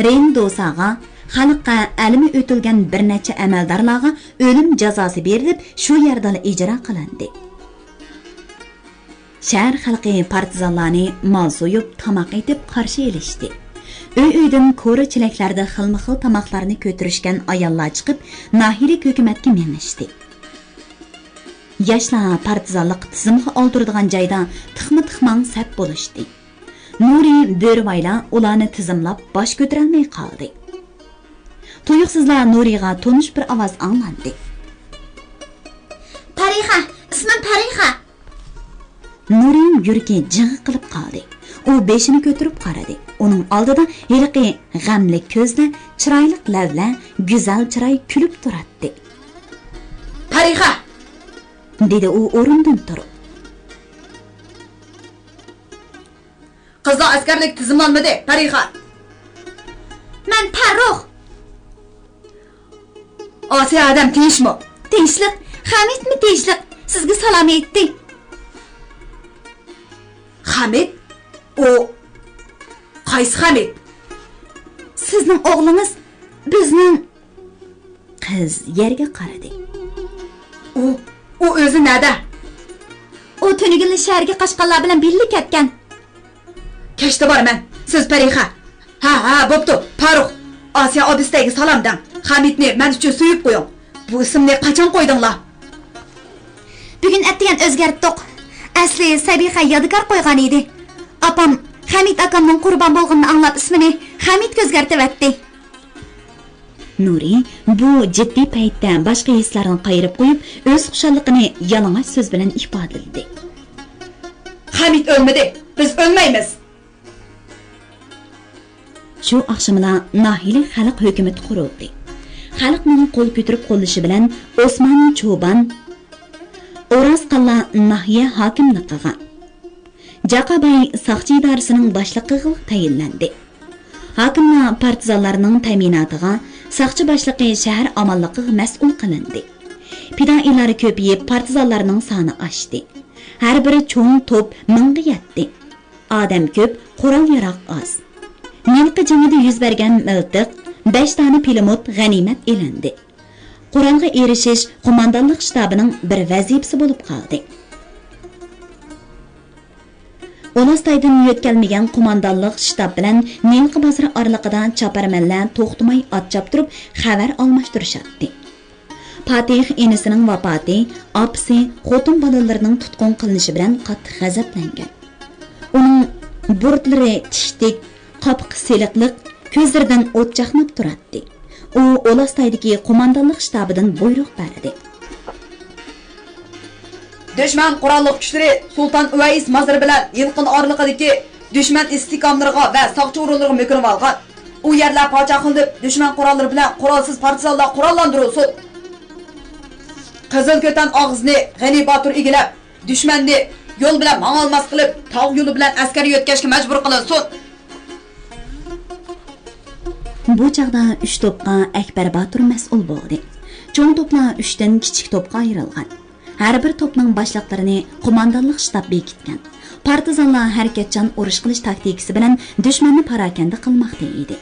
رېن دوساغا، خەلققە ئەلىمى ئۆتۈلگەن بىر نەچچە ئەمەلدارلارغا ئۆلۈم جازاسى بېرىلىپ، شۇ يەردىلا ئىجرا قىلىندى. شەھەر خەلقى پارتىزانلارنى مال سويۇپ، تاماق ئېتىپ قارشى ئېلىشتى. ئۆي-ئۆيدىن كورا چېلەكلەردە خىلمۇ خىل تاماقلارنى كۆتۈرۈشكەن ئاياللار چىقىپ، ناھىيىلىك ھۆكۈمەتكە مېڭىشتى. ياشلار پارتىزانلىق تىزىمغا ئالدۇرىدىغان جايدا تىخما-تىخماڭ سەپ بولۇشتى. نۇرى بۆرىۋايلار ئۇلارنى تىزىملاپ باش كۆتۈرەلمەي قالدى. تۇيۇقسىزلا نۇرىغا تونۇش بىر ئاۋاز ئاڭلاندى. پەرىخە! ئىسمىم پەرىخە! نۇرىنىڭ يۈرىكى جىغ قىلىپ قالدى. ئۇ بېشىنى كۆتۈرۈپ قارىدى. ئۇنىڭ ئالدىدا ھېلىقى غەملىك كۆزلەر، چىرايلىق لەۋلەر، گۈزەل چىراي كۈلۈپ تۇراتتى. پەرىخە! دېدى ئۇ ئورنىدىن تۇرۇپ. قىزلار ئەسكەرلىك تىزىملانمىدى، پەرىخە! مەن پەررۇخ! ئاسىيە ئادەم تىنچمۇ؟ تىنچلىق. خەمىتمۇ تىنچلىق؟ سىزگە سالام ئېيتتى. خەمىت؟ ئۇ قايسى خەمىت؟ سىزنىڭ ئوغلىڭىز بىزنىڭ. قىز يەرگە قارىدى. ئۇ، ئۇ ئۆزى نەدە؟ ئۇ تۈنۈگۈنلا شەھەرگە قاچقانلار بىلەن بىللە كەتكەن. كەچتە بارىمەن. سىز پەرىخە. ھە، ھە، بوپتۇ، پەررۇخ. ئاسىيە ئابىستەگە سالام دەڭ. خەمىتنى مەن ئۈچۈن سۆيۈپ قويۇڭ. بۇ ئىسىمنى قاچان قويدۇڭلار؟ بۈگۈن ئەتىگەن ئۆزگەرتتۇق. ئەسلى سەبىخە يادىكار قويغان ئىدى. ئاپام خەمىت ئاكامنىڭ قۇربان بولغىنىنى ئاڭلاپ ئىسمىنى خەمىتكە ئۆزگەرتىۋەتتى. نۇرى بۇ جىددىي پەيتتە باشقا ھېسلارنى قايرىپ قويۇپ، ئۆز خۇشاللىقىنى يالىڭاچ سۆز بىلەن ئىپادىلىدى. خەمىت ئۆلمىدى، بىز ئۆلمەيمىز. شۇ ئاخشىملا ناھىيەلىك خەلق ھۆكۈمىتى قۇرۇلدى. خەلقنىڭ قول كۆتۈرۈپ قوللىشى بىلەن ئوسمان چوبان ئورازقاللا ناھىيە ھاكىملىقىغا، جاقاباي ساقچى ئىدارىسىنىڭ باشلىقىغا تەيىنلەندى. ھاكىملار پارتىزانلارنىڭ تەمىناتىغا، ساقچى باشلىقى شەھەر ئامانلىقىغا مەسئۇل قىلىندى. پىدائىيلار كۆپىيىپ، پارتىزانلارنىڭ سانى ئاشتى. ھەر بىر چوڭ توپ مىڭغا يەتتى. ئادەم كۆپ، قورال-ياراغ ئاز. نىلقا جېڭىدە يۈز بەرگەن مىلتىق، بەش دانە پىلىموت غەنىيمەت ئېلىندى. قورالغا ئېرىشىش قوماندانلىق شتابىنىڭ بىر ۋەزىپىسى بولۇپ قالدى. ئۇلاستايدىن يۆتكەلمىگەن قوماندانلىق شتاب بىلەن نىلقا بازىرى ئارىلىقىدا چاپارمەنلەر توختىماي ئات چاپتۇرۇپ، خەۋەر ئالماشتۇرۇشاتتى. پاتىخ ئىنىسىنىڭ ۋاپاتى، ئاپىسى، خوتۇن بالىلىرىنىڭ تۇتقۇن قىلىنىشى بىلەن قاتتىق غەزەپلەنگەن. ئۇنىڭ بۇرۇتلىرى تىك-تىك، قاپىقى سېلىقلىق، كۆزلىرىدىن ئوت چاقناپ تۇراتتى. ئۇ ئۇلاستايدىكى قوماندانلىق شتابىدىن بۇيرۇق بەردى. دۈشمەن قوراللىق كۈچلىرى سۇلتان ئۇۋەيس مازىرى بىلەن يىلقىن ئارىلىقىدىكى دۈشمەن ئىستىھكاملىرىغا ۋە ساقچى ئورۇنلىرىغا مۆكۈنۈۋالغان. ئۇ يەرلەر پاچاقلىنىپ، دۈشمەن قوراللىرى بىلەن قورالسىز پارتىزانلار قوراللاندۇرۇلسۇن. قىزىل كۆتەن ئاغزىنى غېنى باتۇر ئىگىلەپ، دۈشمەننى يول بىلەن ماڭالماس قىلىپ، تاغ يولى بىلەن ئەسكەر يۆتكەشكە مەجبۇر قىلىنسۇن. بۇ چاغدا ئۈچ توپقا ئەكبەر باتۇر مەسئۇل بولدى. چوڭ توپلار ئۈچتىن كىچىك توپقا ئايرىلغان. ھەر بىر توپنىڭ باشلىقلىرىنى قوماندانلىق شتاب بېكىتكەن. پارتىزانلار ھەرىكەتچان ئۇرۇش قىلىش تاكتىكىسى بىلەن دۈشمەننى پاراكەندە قىلماقتا ئىدى.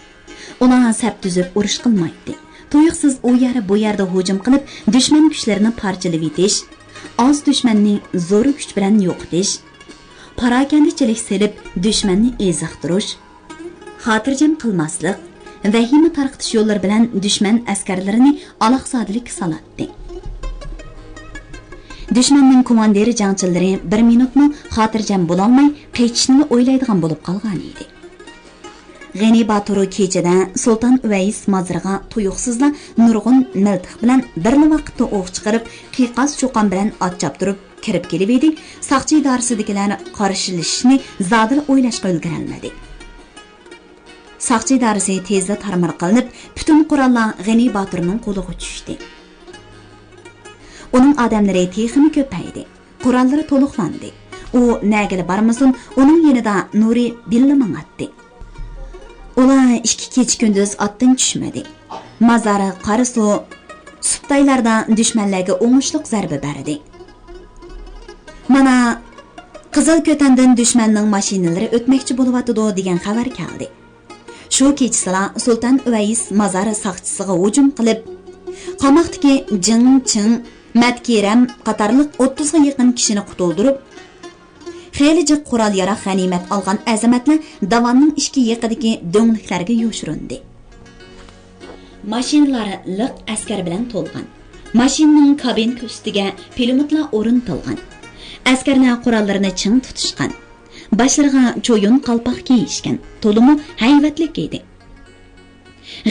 ئۇلار سەپ تۈزۈپ ئۇرۇش قىلمايتتى. تۇيۇقسىز ئۇ يەر، بۇ يەردە ھۇجۇم قىلىپ، دۈشمەن كۈچلىرىنى پارچىلىۋېتىش، ئاز دۈشمەننى زور كۈچ بىلەن يوقىتىش، پاراكەندىچىلىك سېلىپ، دۈشمەننى ئېزىقتۇرۇش، خاتىرجەم قىلماسلىق، ۋەھىمە تارقىتىش يوللىرى بىلەن دۈشمەن ئەسكەرلىرىنى ئالاقزادىلىككە سالاتتى. دۈشمەننىڭ كوماندىر جەڭچىلىرى بىر مىنۇتمۇ خاتىرجەم بولالماي، قېچىشنىلا ئويلايدىغان بولۇپ قالغانىدى. غېنى باتۇر كېچىدە سۇلتان ئۇۋەيس مازىرىغا تۇيۇقسىزلا نۇرغۇن مىلتىق بىلەن بىرلا ۋاقىتتا ئوق چىقىرىپ، قىيقاس چۇقان بىلەن ئات چاپتۇرۇپ كىرىپ كېلىۋىدى، ساقچى ئىدارىسىدىكىلەر قارشىلىشىشنى زادىلا ئويلاشقا ئۈلگۈرەلمىدى. ساقچى ئىدارىسى تېزلا تارمار قىلىنىپ، پۈتۈن قوراللار غېنى باتۇرنىڭ قولىغا چۈشتى. ئۇنىڭ ئادەملىرى تېخىمۇ كۆپەيدى. قوراللىرى تولۇقلاندى. ئۇ نەگىلا بارمىسۇن، ئۇنىڭ يېنىدا نۇرى بىللە ماڭاتتى. ئۇلار ئىككى كېچە-كۈندۈز ئاتتىن چۈشمىدى. مازار، قاراسۇ، سۇپتايلاردا دۈشمەنلەرگە ئوڭۇشلۇق زەربە بەردى. مانا، قىزىل كۆتەندىن دۈشمەننىڭ ماشىنىلىرى ئۆتمەكچى بولۇۋاتىدۇ، دېگەن خەۋەر كەلدى. شۇ كېچىسىلا سۇلتان ئۇۋەيس مازار ساقچىسىغا ھۇجۇم قىلىپ، قاماقتىكى جىڭ چىڭ، مەتكىرەم قاتارلىق ئوتتۇزغا يېقىن كىشىنى قۇتۇلدۇرۇپ، خېلى جىق قورال-ياراغ غەنىيمەت ئالغان ئەزىمەتلەر داۋاننىڭ ئىككى يېقىدىكى دۆڭلۈكلەرگە يوشۇرۇندى. ماشىنىلار لىق ئەسكەر بىلەن تولغان. ماشىنىنىڭ كابىنكا ئۈستىگە پىلىموتلار ئورنىتىلغان. ئەسكەرلەر قوراللىرىنى چىڭ تۇتۇشقان. باشلىرىغا چويۇن قالپاق كىيىشكەن، تولىمۇ ھەيۋەتلىك ئىدى.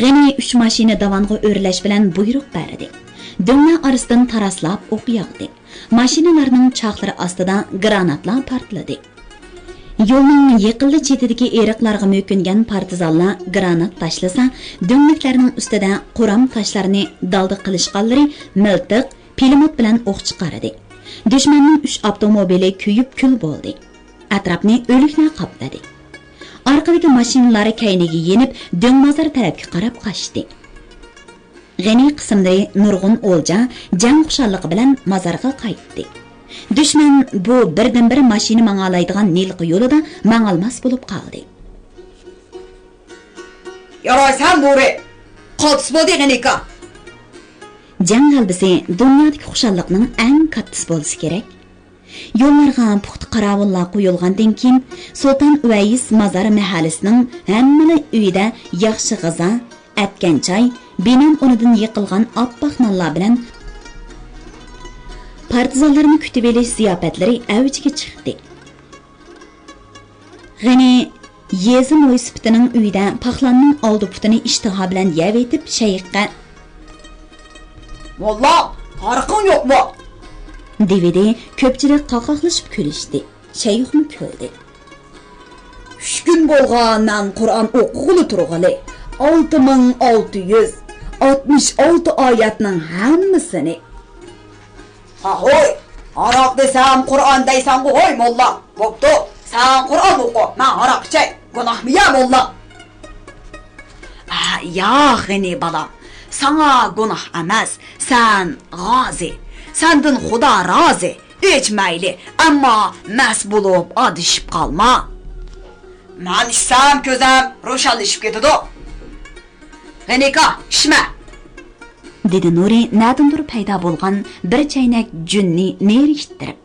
غېنى ئۈچ ماشىنا داۋانغا ئۆرلەش بىلەن بۇيرۇق بەردى. دۆڭلەر ئارىسىدىن تاراسلاپ ئوق ياغدى. ماشىنىلارنىڭ چاقلىرى ئاستىدا گراناتلار پارتلىدى. يولنىڭ يېقىنلا چېتىدىكى ئېرىقلارغا مۆكۈنگەن پارتىزانلار گرانات تاشلىسا، دۆڭلۈكلەرنىڭ ئۈستىدە قورام تاشلارنى دالدا قىلىشقانلىرى مىلتىق، پىلىموت بىلەن ئوق چىقاردى. دۈشمەننىڭ ئۈچ ئاپتوموبىلى كۆيۈپ كۈل بولدى. ئەتراپنى ئۆلۈكلەر قاپلىدى. ئارقىدىكى ماشىنىلار كەينىگە يېنىپ، دۆڭ مازار تەرەپكە قاراپ قاچتى. غېنى قىسىملىرى نۇرغۇن ئولجا، جەڭ خۇشاللىقى بىلەن مازارغا قايتتى. دۈشمەن بۇ بىردىنبىر ماشىنا ماڭالايدىغان ھېلىقى يولىدا ماڭالماس بولۇپ قالدى. يارايسەن، نۇرى! قالتىس بولدى، غېنىكا! جەڭ غەلىبىسى دۇنيادىكى خۇشاللىقنىڭ ئەڭ كاتتىسى بولسا كېرەك. يوللارغا پۇختا قاراۋۇللار قويۇلغاندىن كېيىن، سۇلتان ئۇۋەيس مازار مەھەللىسىنىڭ ھەممىلا ئۆيىدە ياخشى غىزا، ئەتكەن چاي، بىنەن ئۇنىدىن يېقىلغان ئاپئاق نانلار بىلەن پارتىزانلارنى كۈتۈۋېلىش زىياپەتلىرى ئەۋجىگە چىقتى. غېنى يېزا مويسىپىتىنىڭ ئۆيىدە پاخلاننىڭ ئالدى پۇتىنى ئىشتىها بىلەن يەۋېتىپ شەيخقە، موللا، ھاراقىڭ يوقمۇ؟ دېۋىدى. كۆپچىلىك قاقاقلىشىپ كۈلۈشتى. شەيخمۇ كۈلدى. ئۈچ كۈن بولغان مەن قۇرئان ئوقۇغىلى تۇرغىلى. ئالتە مىڭ ئالتە يۈز ئاتمىش ئالتە ئايەتنىڭ ھەممىسىنى. ھاھوي، ھاراق دېسەم قۇرئان دەيسەنغۇ ھوي موللا. بوپتۇ، سەن قۇرئان ئوقۇ، مەن ھاراق ئىچەي. گۇناھمۇ يا موللا؟ ئا، ياق، غېنى بالام، ساڭا گۇناھ ئەمەس، سەن غازى، سەندىن خۇدا رازى. ئىچ مەيلى، ئەمما مەست بولۇپ ئادىشىپ قالما. مەن ئىچسەم كۆزۈم روشەنلىشىپ كېتىدۇ. غېنىكا، ئىچمە! دېدى نۇرى نەدىندۇر پەيدا بولغان بىر چەينەك جۈننى نېرى ئىتتىرىپ.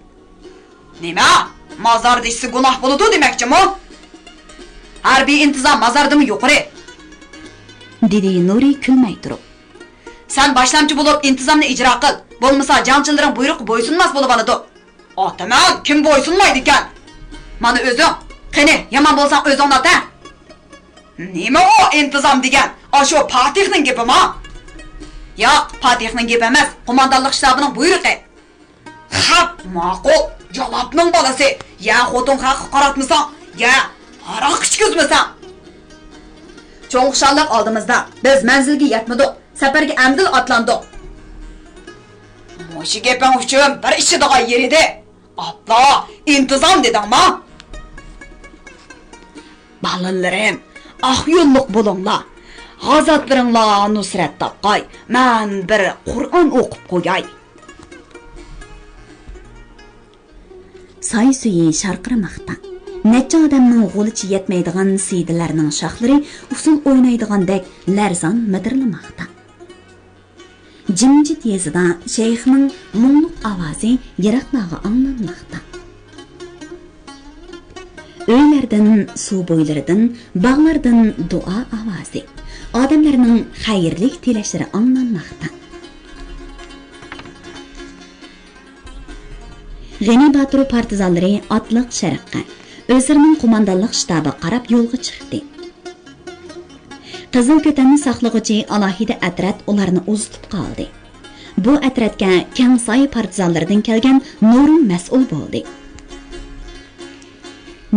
نېمە؟ مازاردا ئىچسە گۇناھ بولىدۇ دېمەكچىمۇ؟ ھەربىي ئىنتىزام مازاردىمۇ يۇقىرى. دېدى نۇرى كۈلمەي تۇرۇپ. سەن باشلامچى بولۇپ ئىنتىزامنى ئىجرا قىل، بولمىسا جەڭچىلىرىڭ بۇيرۇققا بويسۇنماس بولۇۋالىدۇ. ئاتىمەن، كىم بويسۇنمايدىكەن؟ مانا ئۆزۈڭ. قېنى، يامان بولساڭ ئۆزۈڭنى ئات ھە. نېمە ئۇ ئىنتىزام دېگەن؟ ئاشۇ پاتىخنىڭ گېپىما؟ ياق، پاتىخنىڭ گېپى ئەمەس، قوماندانلىق شتابىنىڭ بۇيرۇقى. خەپ، ماقۇل، جالاپنىڭ بالىسى. يا خوتۇن خەققە قاراتمىساڭ، يا ھاراق ئىچكۈزمىسەڭ. چوڭ خۇشاللىق ئالدىمىزدا، بىز مەنزىلگە يەتمىدۇق، سەپەرگە ئەمدىلا ئاتلاندۇق. مۇشۇ گېپىڭ ئۈچۈن بىر ئىچىدىغان يېرى ئىدى. ئاپلا، ئىنتىزام دېدىڭما؟ بالىلىرىم، ئاق يوللۇق بولۇڭلار. غازاتلىرىڭلار نۇسرەت تاپقاي، مەن بىر قۇرئان ئوقۇپ قوياي. سايە سۈيى شارقىرىماقتا. نەچچە ئادەمنىڭ غۇلىچى يەتمەيدىغان سىيدىلەرنىڭ شاخلىرى ئۇسسۇل ئوينايدىغاندەك لەرزان مىدىرلىماقتا. جىمجىت يېزىدا شەيخنىڭ مۇڭلۇق ئاۋازى يىراقلارغا ئاڭلانماقتا. ئۆيلەردىن، سۇ بويلىرىدىن، باغلاردىن دۇئا ئاۋازى، ئادەملەرنىڭ خەيرلىك تىلەشلىرى ئاڭلانماقتا. غېنى باتۇر پارتىزانلىرى ئاتلىق شەرققە، ئۆزلىرىنىڭ قوماندانلىق شتابىغا قاراپ يولغا چىقتى. قىزىل كۆتەننى ساقلىغۇچى ئالاھىدە ئەترەت ئۇلارنى ئۇزىتىپ قالدى. بۇ ئەترەتكە كەڭ سايە پارتىزانلىرىدىن كەلگەن نۇرۇم مەسئۇل بولدى.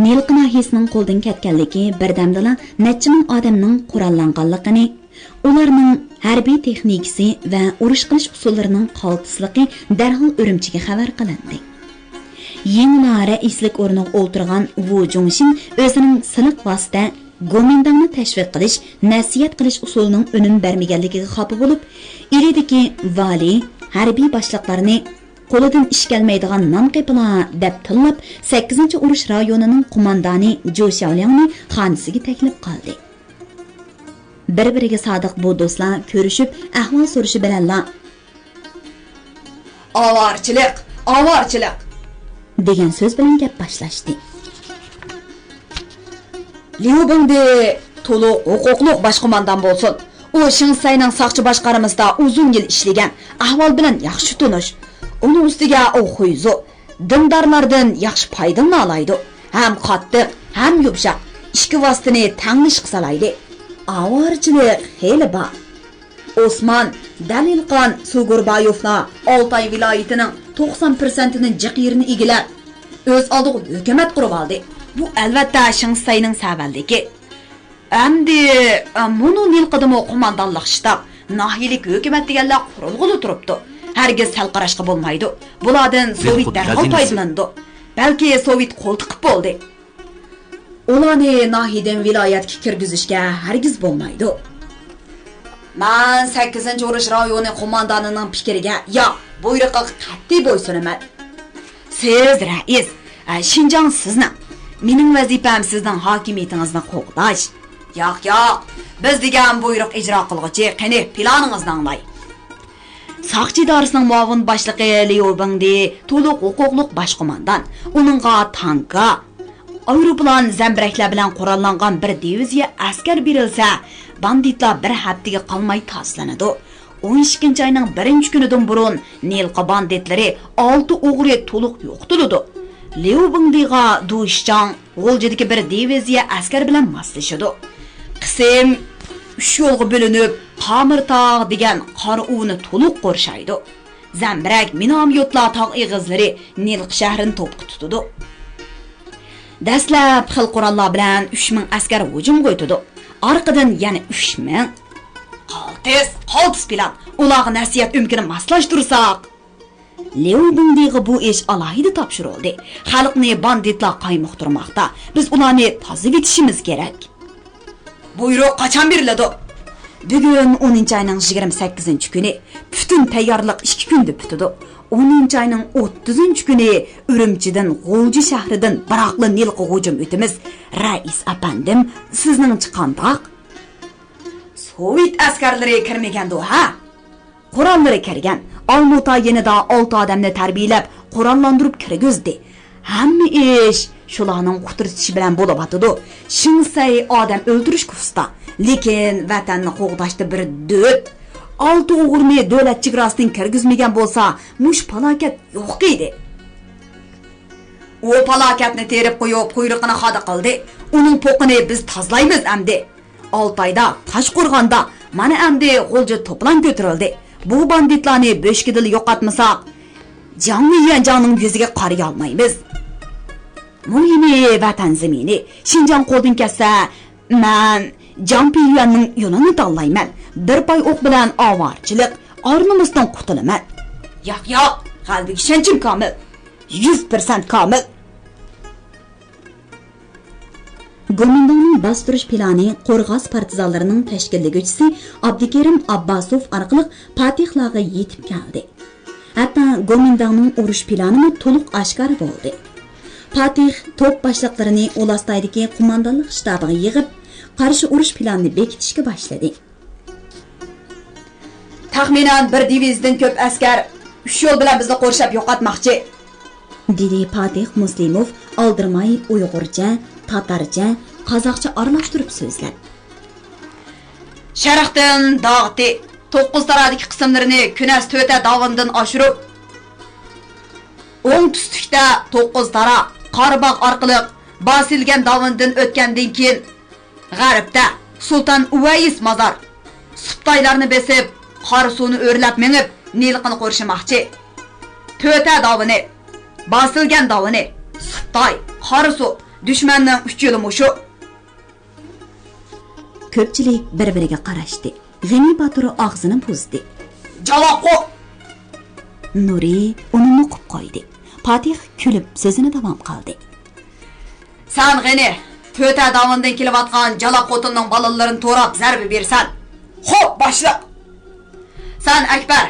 نىلقا ناھىيەسىنىڭ قولدىن كەتكەنلىكى بىردەمدىلا نەچچە مىڭ ئادەمنىڭ قوراللانغانلىقىنى، ئۇلارنىڭ ھەربىي تېخنىكىسى ۋە ئۇرۇش قىلىش ئۇسۇللىرىنىڭ قالتىسلىقى دەرھال ئۈرۈمچىگە خەۋەر قىلىندى. يېڭىلا رەئىسلىك ئورنىغا ئولتۇرغان ۋۇ جۇڭشىن ئۆزىنىڭ سىلىق ۋاسىتە، گومىنداڭنى تەشۋىق قىلىش، نەسىھەت قىلىش ئۇسۇلىنىڭ ئۈنۈم بەرمىگەنلىكىگە خاپا بولۇپ، ئىلىدىكى ۋالىي، ھەربىي باشلىقلارنى قولىدىن ئىش كەلمەيدىغان نان قېپىلا دەپ تىللاپ، سەككىزىنچى ئۇرۇش رايونىنىڭ قوماندانى جۇ شياۋلياڭنى خانىسىگە تەكلىپ قىلدى. بىر-بىرىگە سادىق بۇ دوستلار كۆرۈشۈپ، ئەھۋال سورىشى بىلەنلا، ئاۋارىچىلىق، ئاۋارىچىلىق! دېگەن سۆز بىلەن گەپ باشلاشتى. ليۇ بىڭدې تولۇق ھوقۇقلۇق باش قوماندان بولسۇن. ئۇ شېڭ سەينىڭ ساقچى باشقارمىسىدا ئۇزۇن يىل ئىشلىگەن، ئەھۋال بىلەن ياخشى تونۇش. ئۇنىڭ ئۈستىگە ئۇ خۇيزۇ، دىندارلاردىن ياخشى پايدىلىنالايدۇ. ھەم قاتتىق، ھەم يۇمشاق، ئىككى ۋاسىتىنى تەڭلىشىپ سالايلى. ئاۋارىچىلىق خېلى بار. ئوسمان، دەلىل قان سۇگۇربايېۋلار ئالتاي ۋىلايىتىنىڭ توقسان پىرسەنتىنىڭ جىق يېرىنى ئىگىلەپ، ئۆز ئالدىغا ھۆكۈمەت قۇرۇپ ئالدى. بۇ، ئەلۋەتتە، شېڭ شىسەينىڭ سەۋەنلىكى. ئەمدى، ئە، مۇنۇ نىلقىدىمۇ قوماندانلىق شتاب، ناھىيىلىك ھۆكۈمەت دېگەنلەر قۇرۇلغىلى تۇرۇپتۇ. ھەرگىز سەل قاراشقا بولمايدۇ. بۇلاردىن سوۋېت دەرھال پايدىلىنىدۇ. بەلكى سوۋېت قولتۇقۇپ بولدى. ئۇلارنى ناھىيەدىن ۋىلايەتكە كىرگۈزۈشكە ھەرگىز بولمايدۇ. مەن سەككىزىنچى ئۇرۇش رايونى قوماندانىنىڭ پىكرىگە، ياق، بۇيرۇقىغا قەتئىي بويسۇنىمەن. سىز رەئىس، ئە، شىنجاڭ سىزنىڭ. مېنىڭ ۋەزىپەم سىزنىڭ ھاكىمىيىتىڭىزنى قوغداش. ياق، ياق، بىز دېگەن بۇيرۇق ئىجرا قىلغۇچى، قېنى، پىلانىڭىزنى ئاڭلاي. ساقچى ئىدارىسىنىڭ مۇئاۋىن باشلىقى ليۇ بىڭدى تولۇق ھوقۇقلۇق باش قوماندان. ئۇنىڭغا تانكا، ئايروپىلان، زەمبىرەكلەر بىلەن قوراللانغان بىر دىۋىزىيە ئەسكەر بېرىلسە، باندىتلار بىر ھەپتىگە قالماي تازىلىنىدۇ. ئون ئىككىنچى ئاينىڭ بىرىنچى كۈنىدىن بۇرۇن نىلقا باندىتلىرى ئالتە ئوغرى تولۇق يوقىتىلىدۇ. ليۇ بىڭدىغا دۇشىچاڭ غۇلجىدىكى بىر دىۋىزىيە ئەسكەر بىلەن ماسلىشىدۇ. قىسىم ئۈچ يولغا بۆلۈنۈپ، قامۇرتاغ دېگەن قارا ئۇۋىنى تولۇق قورشايدۇ. زەمبىرەك، مىناميوتلار تاغ ئېغىزلىرى نىلقا شەھىرىنى توپقا تۇتىدۇ. دەسلەپ خىل قوراللار بىلەن ئۈچ مىڭ ئەسكەر ھۇجۇمغا ئۆتىدۇ. ئارقىدىن يەنە ئۈچ مىڭ. قالتىس، قالتىس پىلان. ئۇلارغا نەسىھەت ئۆمىكىنى ماسلاشتۇرساق. ليۇ بىڭدىغا بۇ ئىش ئالاھىدە تاپشۇرۇلدى. خەلقنى باندىتلار قايمۇقتۇرماقتا. بىز ئۇلارنى تازىۋېتىشىمىز كېرەك. بۇيرۇق قاچان بېرىلىدۇ؟ بۈگۈن ئونىنچى ئاينىڭ يىگىرمە سەككىزىنچى كۈنى. پۈتۈن تەييارلىق ئىككى كۈندە پۈتىدۇ. ئونىنچى ئاينىڭ ئوتتۇزىنچى كۈنى ئۈرۈمچىدىن، غۇلجا شەھىرىدىن بىراقلا نىلقا ھۇجۇم ئۆتىمىز. رەئىس ئەپەندىم، سىزنىڭچە قانداق؟ سوۋېت ئەسكەرلىرى كىرمىگەندۇ ھە؟ قوراللىرى كىرگەن. ئالمۇتا يېنىدا ئالتە ئادەمنى تەربىيەلەپ، قوراللاندۇرۇپ كىرگۈزدى. ھەممە ئىش شۇلارنىڭ قۇترىتىشى بىلەن بولۇۋاتىدۇ. شىڭسەي ئادەم ئۆلتۈرۈشكە ئۇستا، لېكىن ۋەتەننى قوغداشتا بىر دۆت. ئالتە ئوغرىنى دۆلەت چېگراسىدىن كىرگۈزمىگەن بولسا، مۇشۇ پالاكەت يوق ئىدى. ئۇ پالاكەتنى تېرىپ قويۇپ، قۇيرۇقىنى خادا قىلدى. ئۇنىڭ پوقىنى بىز تازىلايمىز ئەمدى. ئالتايدا، تاشقورغاندا، مانا ئەمدى غۇلجا توپىلاڭ كۆتۈرۈلدى. بۇ باندىتلارنى بۆشۈكىدىلا يوقاتمىساق، جاڭ يۈەنجاڭنىڭ يۈزىگە قارىيالمايمىز. مۇھىمى ۋەتەن زېمىنى، شىنجاڭ قولدىن كەتسە، مەن جاڭ پىيۈەننىڭ يولىنى تاللايمەن. بىر پاي ئوق بىلەن ئاۋارىچىلىق، ئار-نومۇستىن قۇتۇلىمەن. ياق، ياق، غەلىبىگە ئىشەنچىم كامىل. يۈز پىرسەنت كامىل. گومىنداڭنىڭ باستۇرۇش پىلانى قورغاس پارتىزانلىرىنىڭ تەشكىللىگۈچىسى ئابدۇكېرىم ئابباسوف ئارقىلىق پاتىخلارغا يېتىپ كەلدى. ھەتتا گومىنداڭنىڭ ئۇرۇش پىلانىمۇ تولۇق ئاشكارا بولدى. پاتىخ توپ باشلىقلىرىنى ئۇلاستايدىكى قوماندانلىق شتابىغا يىغىپ، قارشى ئۇرۇش پىلانىنى بېكىتىشكە باشلىدى. تەخمىنەن بىر دىۋىزىيىدىن كۆپ ئەسكەر ئۈچ يول بىلەن بىزنى قورشاپ يوقاتماقچى، دېدى پاتىخ مۇسلىموف ئالدىرىماي ئۇيغۇرچە، تاتارچە، قازاقچە ئارىلاشتۇرۇپ سۆزلەپ. شەرقتىن داغتى، توققۇز تارادىكى قىسىملىرىنى كۈنەس تۆتە داۋىنىدىن ئاشۇرۇپ، ئوڭ تۈستۈكتە توققۇز تارا، قاراباغ ئارقىلىق باسىلگەن داۋىنىدىن ئۆتكەندىن كېيىن، غەربتە سۇلتان ئۇۋەيس مازار، سۇپتايلارنى بېسىپ، قاراسۇنى ئۆرلەپ مېڭىپ، نىلقىنى قورشىماقچى. تۆتە داۋىنى، باسىلگەن داۋىنى، سۇپتاي، قاراسۇ، دۈشمەننىڭ ئۈچ يولى مۇشۇ. كۆپچىلىك بىر-بىرىگە قاراشتى. غېنى باتۇر ئاغزىنى بۇزدى. جالاپقۇ! نۇرى ئۇنى نوقۇپ قويدى. پاتىخ كۈلۈپ سۆزىنى داۋام قىلدى. سەن غېنى، تۆتە داۋىنىدىن كېلىۋاتقان جالاپ خوتۇننىڭ بالىلىرىنى توراپ زەربە بېرىسەن. خوپ، باشلىق! سەن ئەكبەر،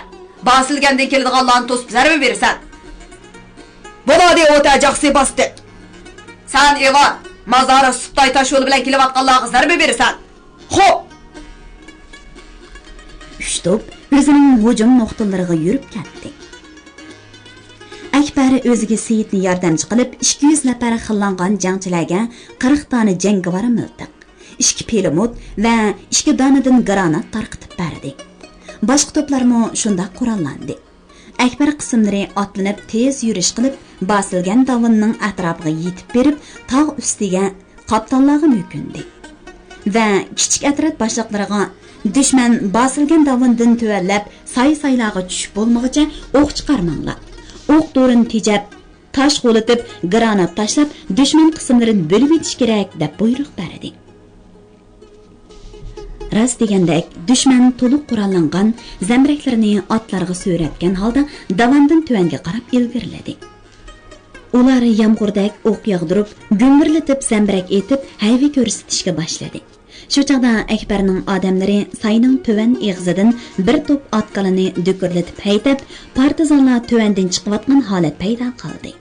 باسىلگەندىن كېلىدىغانلارنى توسۇپ زەربە بېرىسەن. بولدى، ئوتە جاخسى باستى. سەن ئىۋان، مازارى سۇپتاي تاش يولى بىلەن كېلىۋاتقانلارغا زەربە بېرىسەن. خوپ! ئۈچ توپ ئۆزىنىڭ ھۇجۇم نۇقتىلىرىغا يۈرۈپ كەتتى. ئەكبەر ئۆزىگە سېيىتنى ياردەمچى قىلىپ، ئىككى يۈز نەپەر خىللانغان جەڭچىلەرگە قىرىق دانە جەڭگىۋار مىلتىق، ئىككى پىلىموت ۋە ئىككى دانىدىن گرانات تارقىتىپ بەردى. باشقا توپلارمۇ شۇنداق قوراللاندى. ئەكبەر قىسىملىرى ئاتلىنىپ تېز يۈرۈش قىلىپ، باسىلگەن داۋىننىڭ ئەتراپىغا يېتىپ بېرىپ، تاغ ئۈستىگە قاپتانلارغا مۆكۈندى ۋە كىچىك ئەترەت باشلىقلىرىغا دۈشمەن باسىلگەن داۋاندىن تۆۋەنلەپ، ساي-سايلارغا چۈشۈپ بولمىغۇچە ئوق چىقارماڭلار. ئوق دورىنى تېجەپ، تاش غۇلىتىپ، گرانات تاشلاپ، دۈشمەن قىسىملىرىنى بۆلۈۋېتىش كېرەك، دەپ بۇيرۇق بەردى. راست دېگەندەك، دۈشمەن تولۇق قوراللانغان، زەمبىرەكلىرىنى ئاتلارغا سۆرەتكەن ھالدا داۋاندىن تۆۋەنگە قاراپ ئىلگىرىلىدى. ئۇلار يامغۇردەك ئوق ياغدۇرۇپ، گۈڭگۈرلىتىپ زەمبىرەك ئېتىپ، ھەيۋە كۆرسىتىشكە باشلىدى. شۇ چاغدا ئەكبەرنىڭ ئادەملىرى ساينىڭ تۆۋەن ئېغىزىدىن بىر توپ ئاتكالىنى دۈكۈرلىتىپ ھەيدەپ، پارتىزانلار تۆۋەندىن چىقىۋاتقان ھالەت پەيدا قىلدى.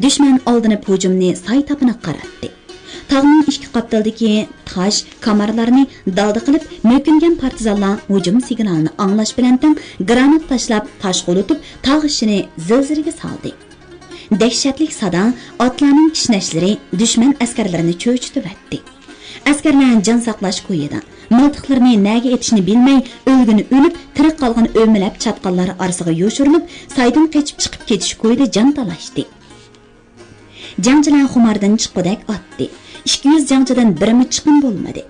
دۈشمەن ئالدىنىپ ھۇجۇمنى ساي تاپىنىغا قاراتتى. تاغنىڭ ئىككى قاپتىلىدىكى تاش كامارلارنى دالدا قىلىپ مۆكۈنگەن پارتىزانلار ھۇجۇم سىگنالىنى ئاڭلاش بىلەن تەڭ گرانات تاشلاپ، تاش غۇلىتىپ، تاغ ئىچىنى زىلزىلىگە سالدى. دەھشەتلىك سادا، ئاتلارنىڭ كىشنەشلىرى دۈشمەن ئەسكەرلىرىنى چۆچۈتۈۋەتتى. ئەسكەرلەر جان ساقلاش كويىدا، مىلتىقلىرىنى نەگە ئېتىشنى بىلمەي، ئۆلگىنى ئۆلۈپ، تىرىك قالغىنى ئۆمىلەپ چاتقاللار ئارىسىغا يوشۇرۇلۇپ، سايدىن قېچىپ چىقىپ كېتىش كويىدا جان تالايتتى. جەڭچىلەر خۇماردىن چىققۇدەك ئاتتى. ئىككى يۈز جەڭچىدىن بىرىمۇ چىققىن بولمىدى.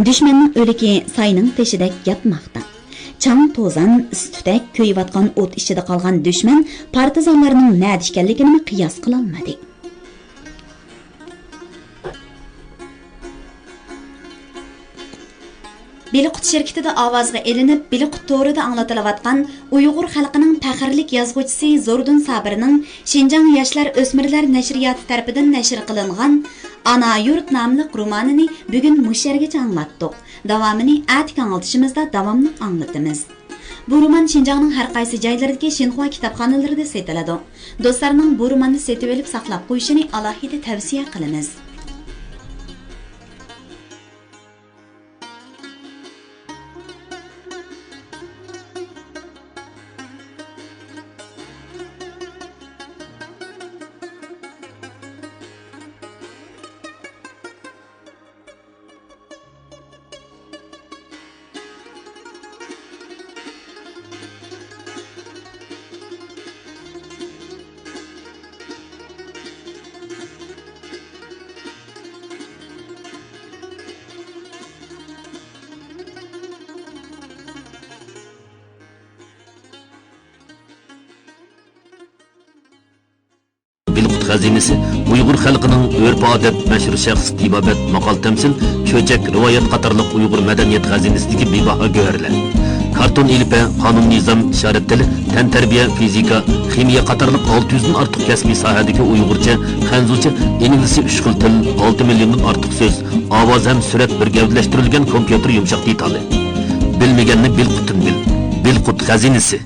دۈشمەننىڭ ئۆلۈكى ساينىڭ تېشىدەك ياتماقتا. چاڭ-توزان، ئىس-تۈتەك، كۆيۈۋاتقان ئوت ئىچىدە قالغان دۈشمەن پارتىزانلارنىڭ نەدە ئىكەنلىكىنىمۇ قىياس قىلالمىدى. بىلىقۇت شىركىتىدە ئاۋازغا ئېلىنىپ، بىلىقۇت تورىدا ئاڭلىتىلىۋاتقان ئۇيغۇر خەلقىنىڭ پەخىرلىك يازغۇچىسى زوردۇن سابىرنىڭ شىنجاڭ ياشلار ئۆسمۈرلەر نەشرىياتى تەرىپىدىن نەشر قىلىنغان ئانا يۇرت ناملىق رومانىنى بۈگۈن مۇشۇ يەرگىچە ئاڭلاتتۇق. داۋامىنى ئەتىكى ئاڭلىتىشىمىزدا داۋاملىق ئاڭلىتىمىز. بۇ رومان شىنجاڭنىڭ ھەر قايسى جايلىرىدىكى شىنخۇا كىتابخانىلىرىدا سېتىلىدۇ. دوستلارنىڭ بۇ روماننى سېتىۋېلىپ ساقلاپ قويۇشىنى ئالاھىدە تەۋسىيە قىلىمىز. بىلىقۇت خەزىنىسى ئۇيغۇر خەلقىنىڭ ئۆرپ-ئادەت، مەشھۇر شەخس، تېبابەت، ماقال-تەمسىل، چۆچەك، رىۋايەت قاتارلىق ئۇيغۇر مەدەنىيەت خەزىنىسىدىكى بىباھا گۆھەرلەر. كارتون ئېلىپبە، قانۇن-نىزام، ئىشارەت تىلى، تەنتەربىيە، فىزىكا، خىمىيە قاتارلىق ئالتە يۈزدىن ئارتۇق كەسپىي ساھەدىكى ئۇيغۇرچە، خەنزۇچە، ئىنگلىزچە ئۈچ خىل تىل، ئالتە مىليوندىن ئارتۇق سۆز، ئاۋاز ھەم سۈرەت بىر گەۋدىلەشتۈرۈلگەن كومپيۇتېر يۇمشاق دېتالى. بىلمىگەننى بىلقۇتتىن بىل. بىلقۇت خەزىنىسى.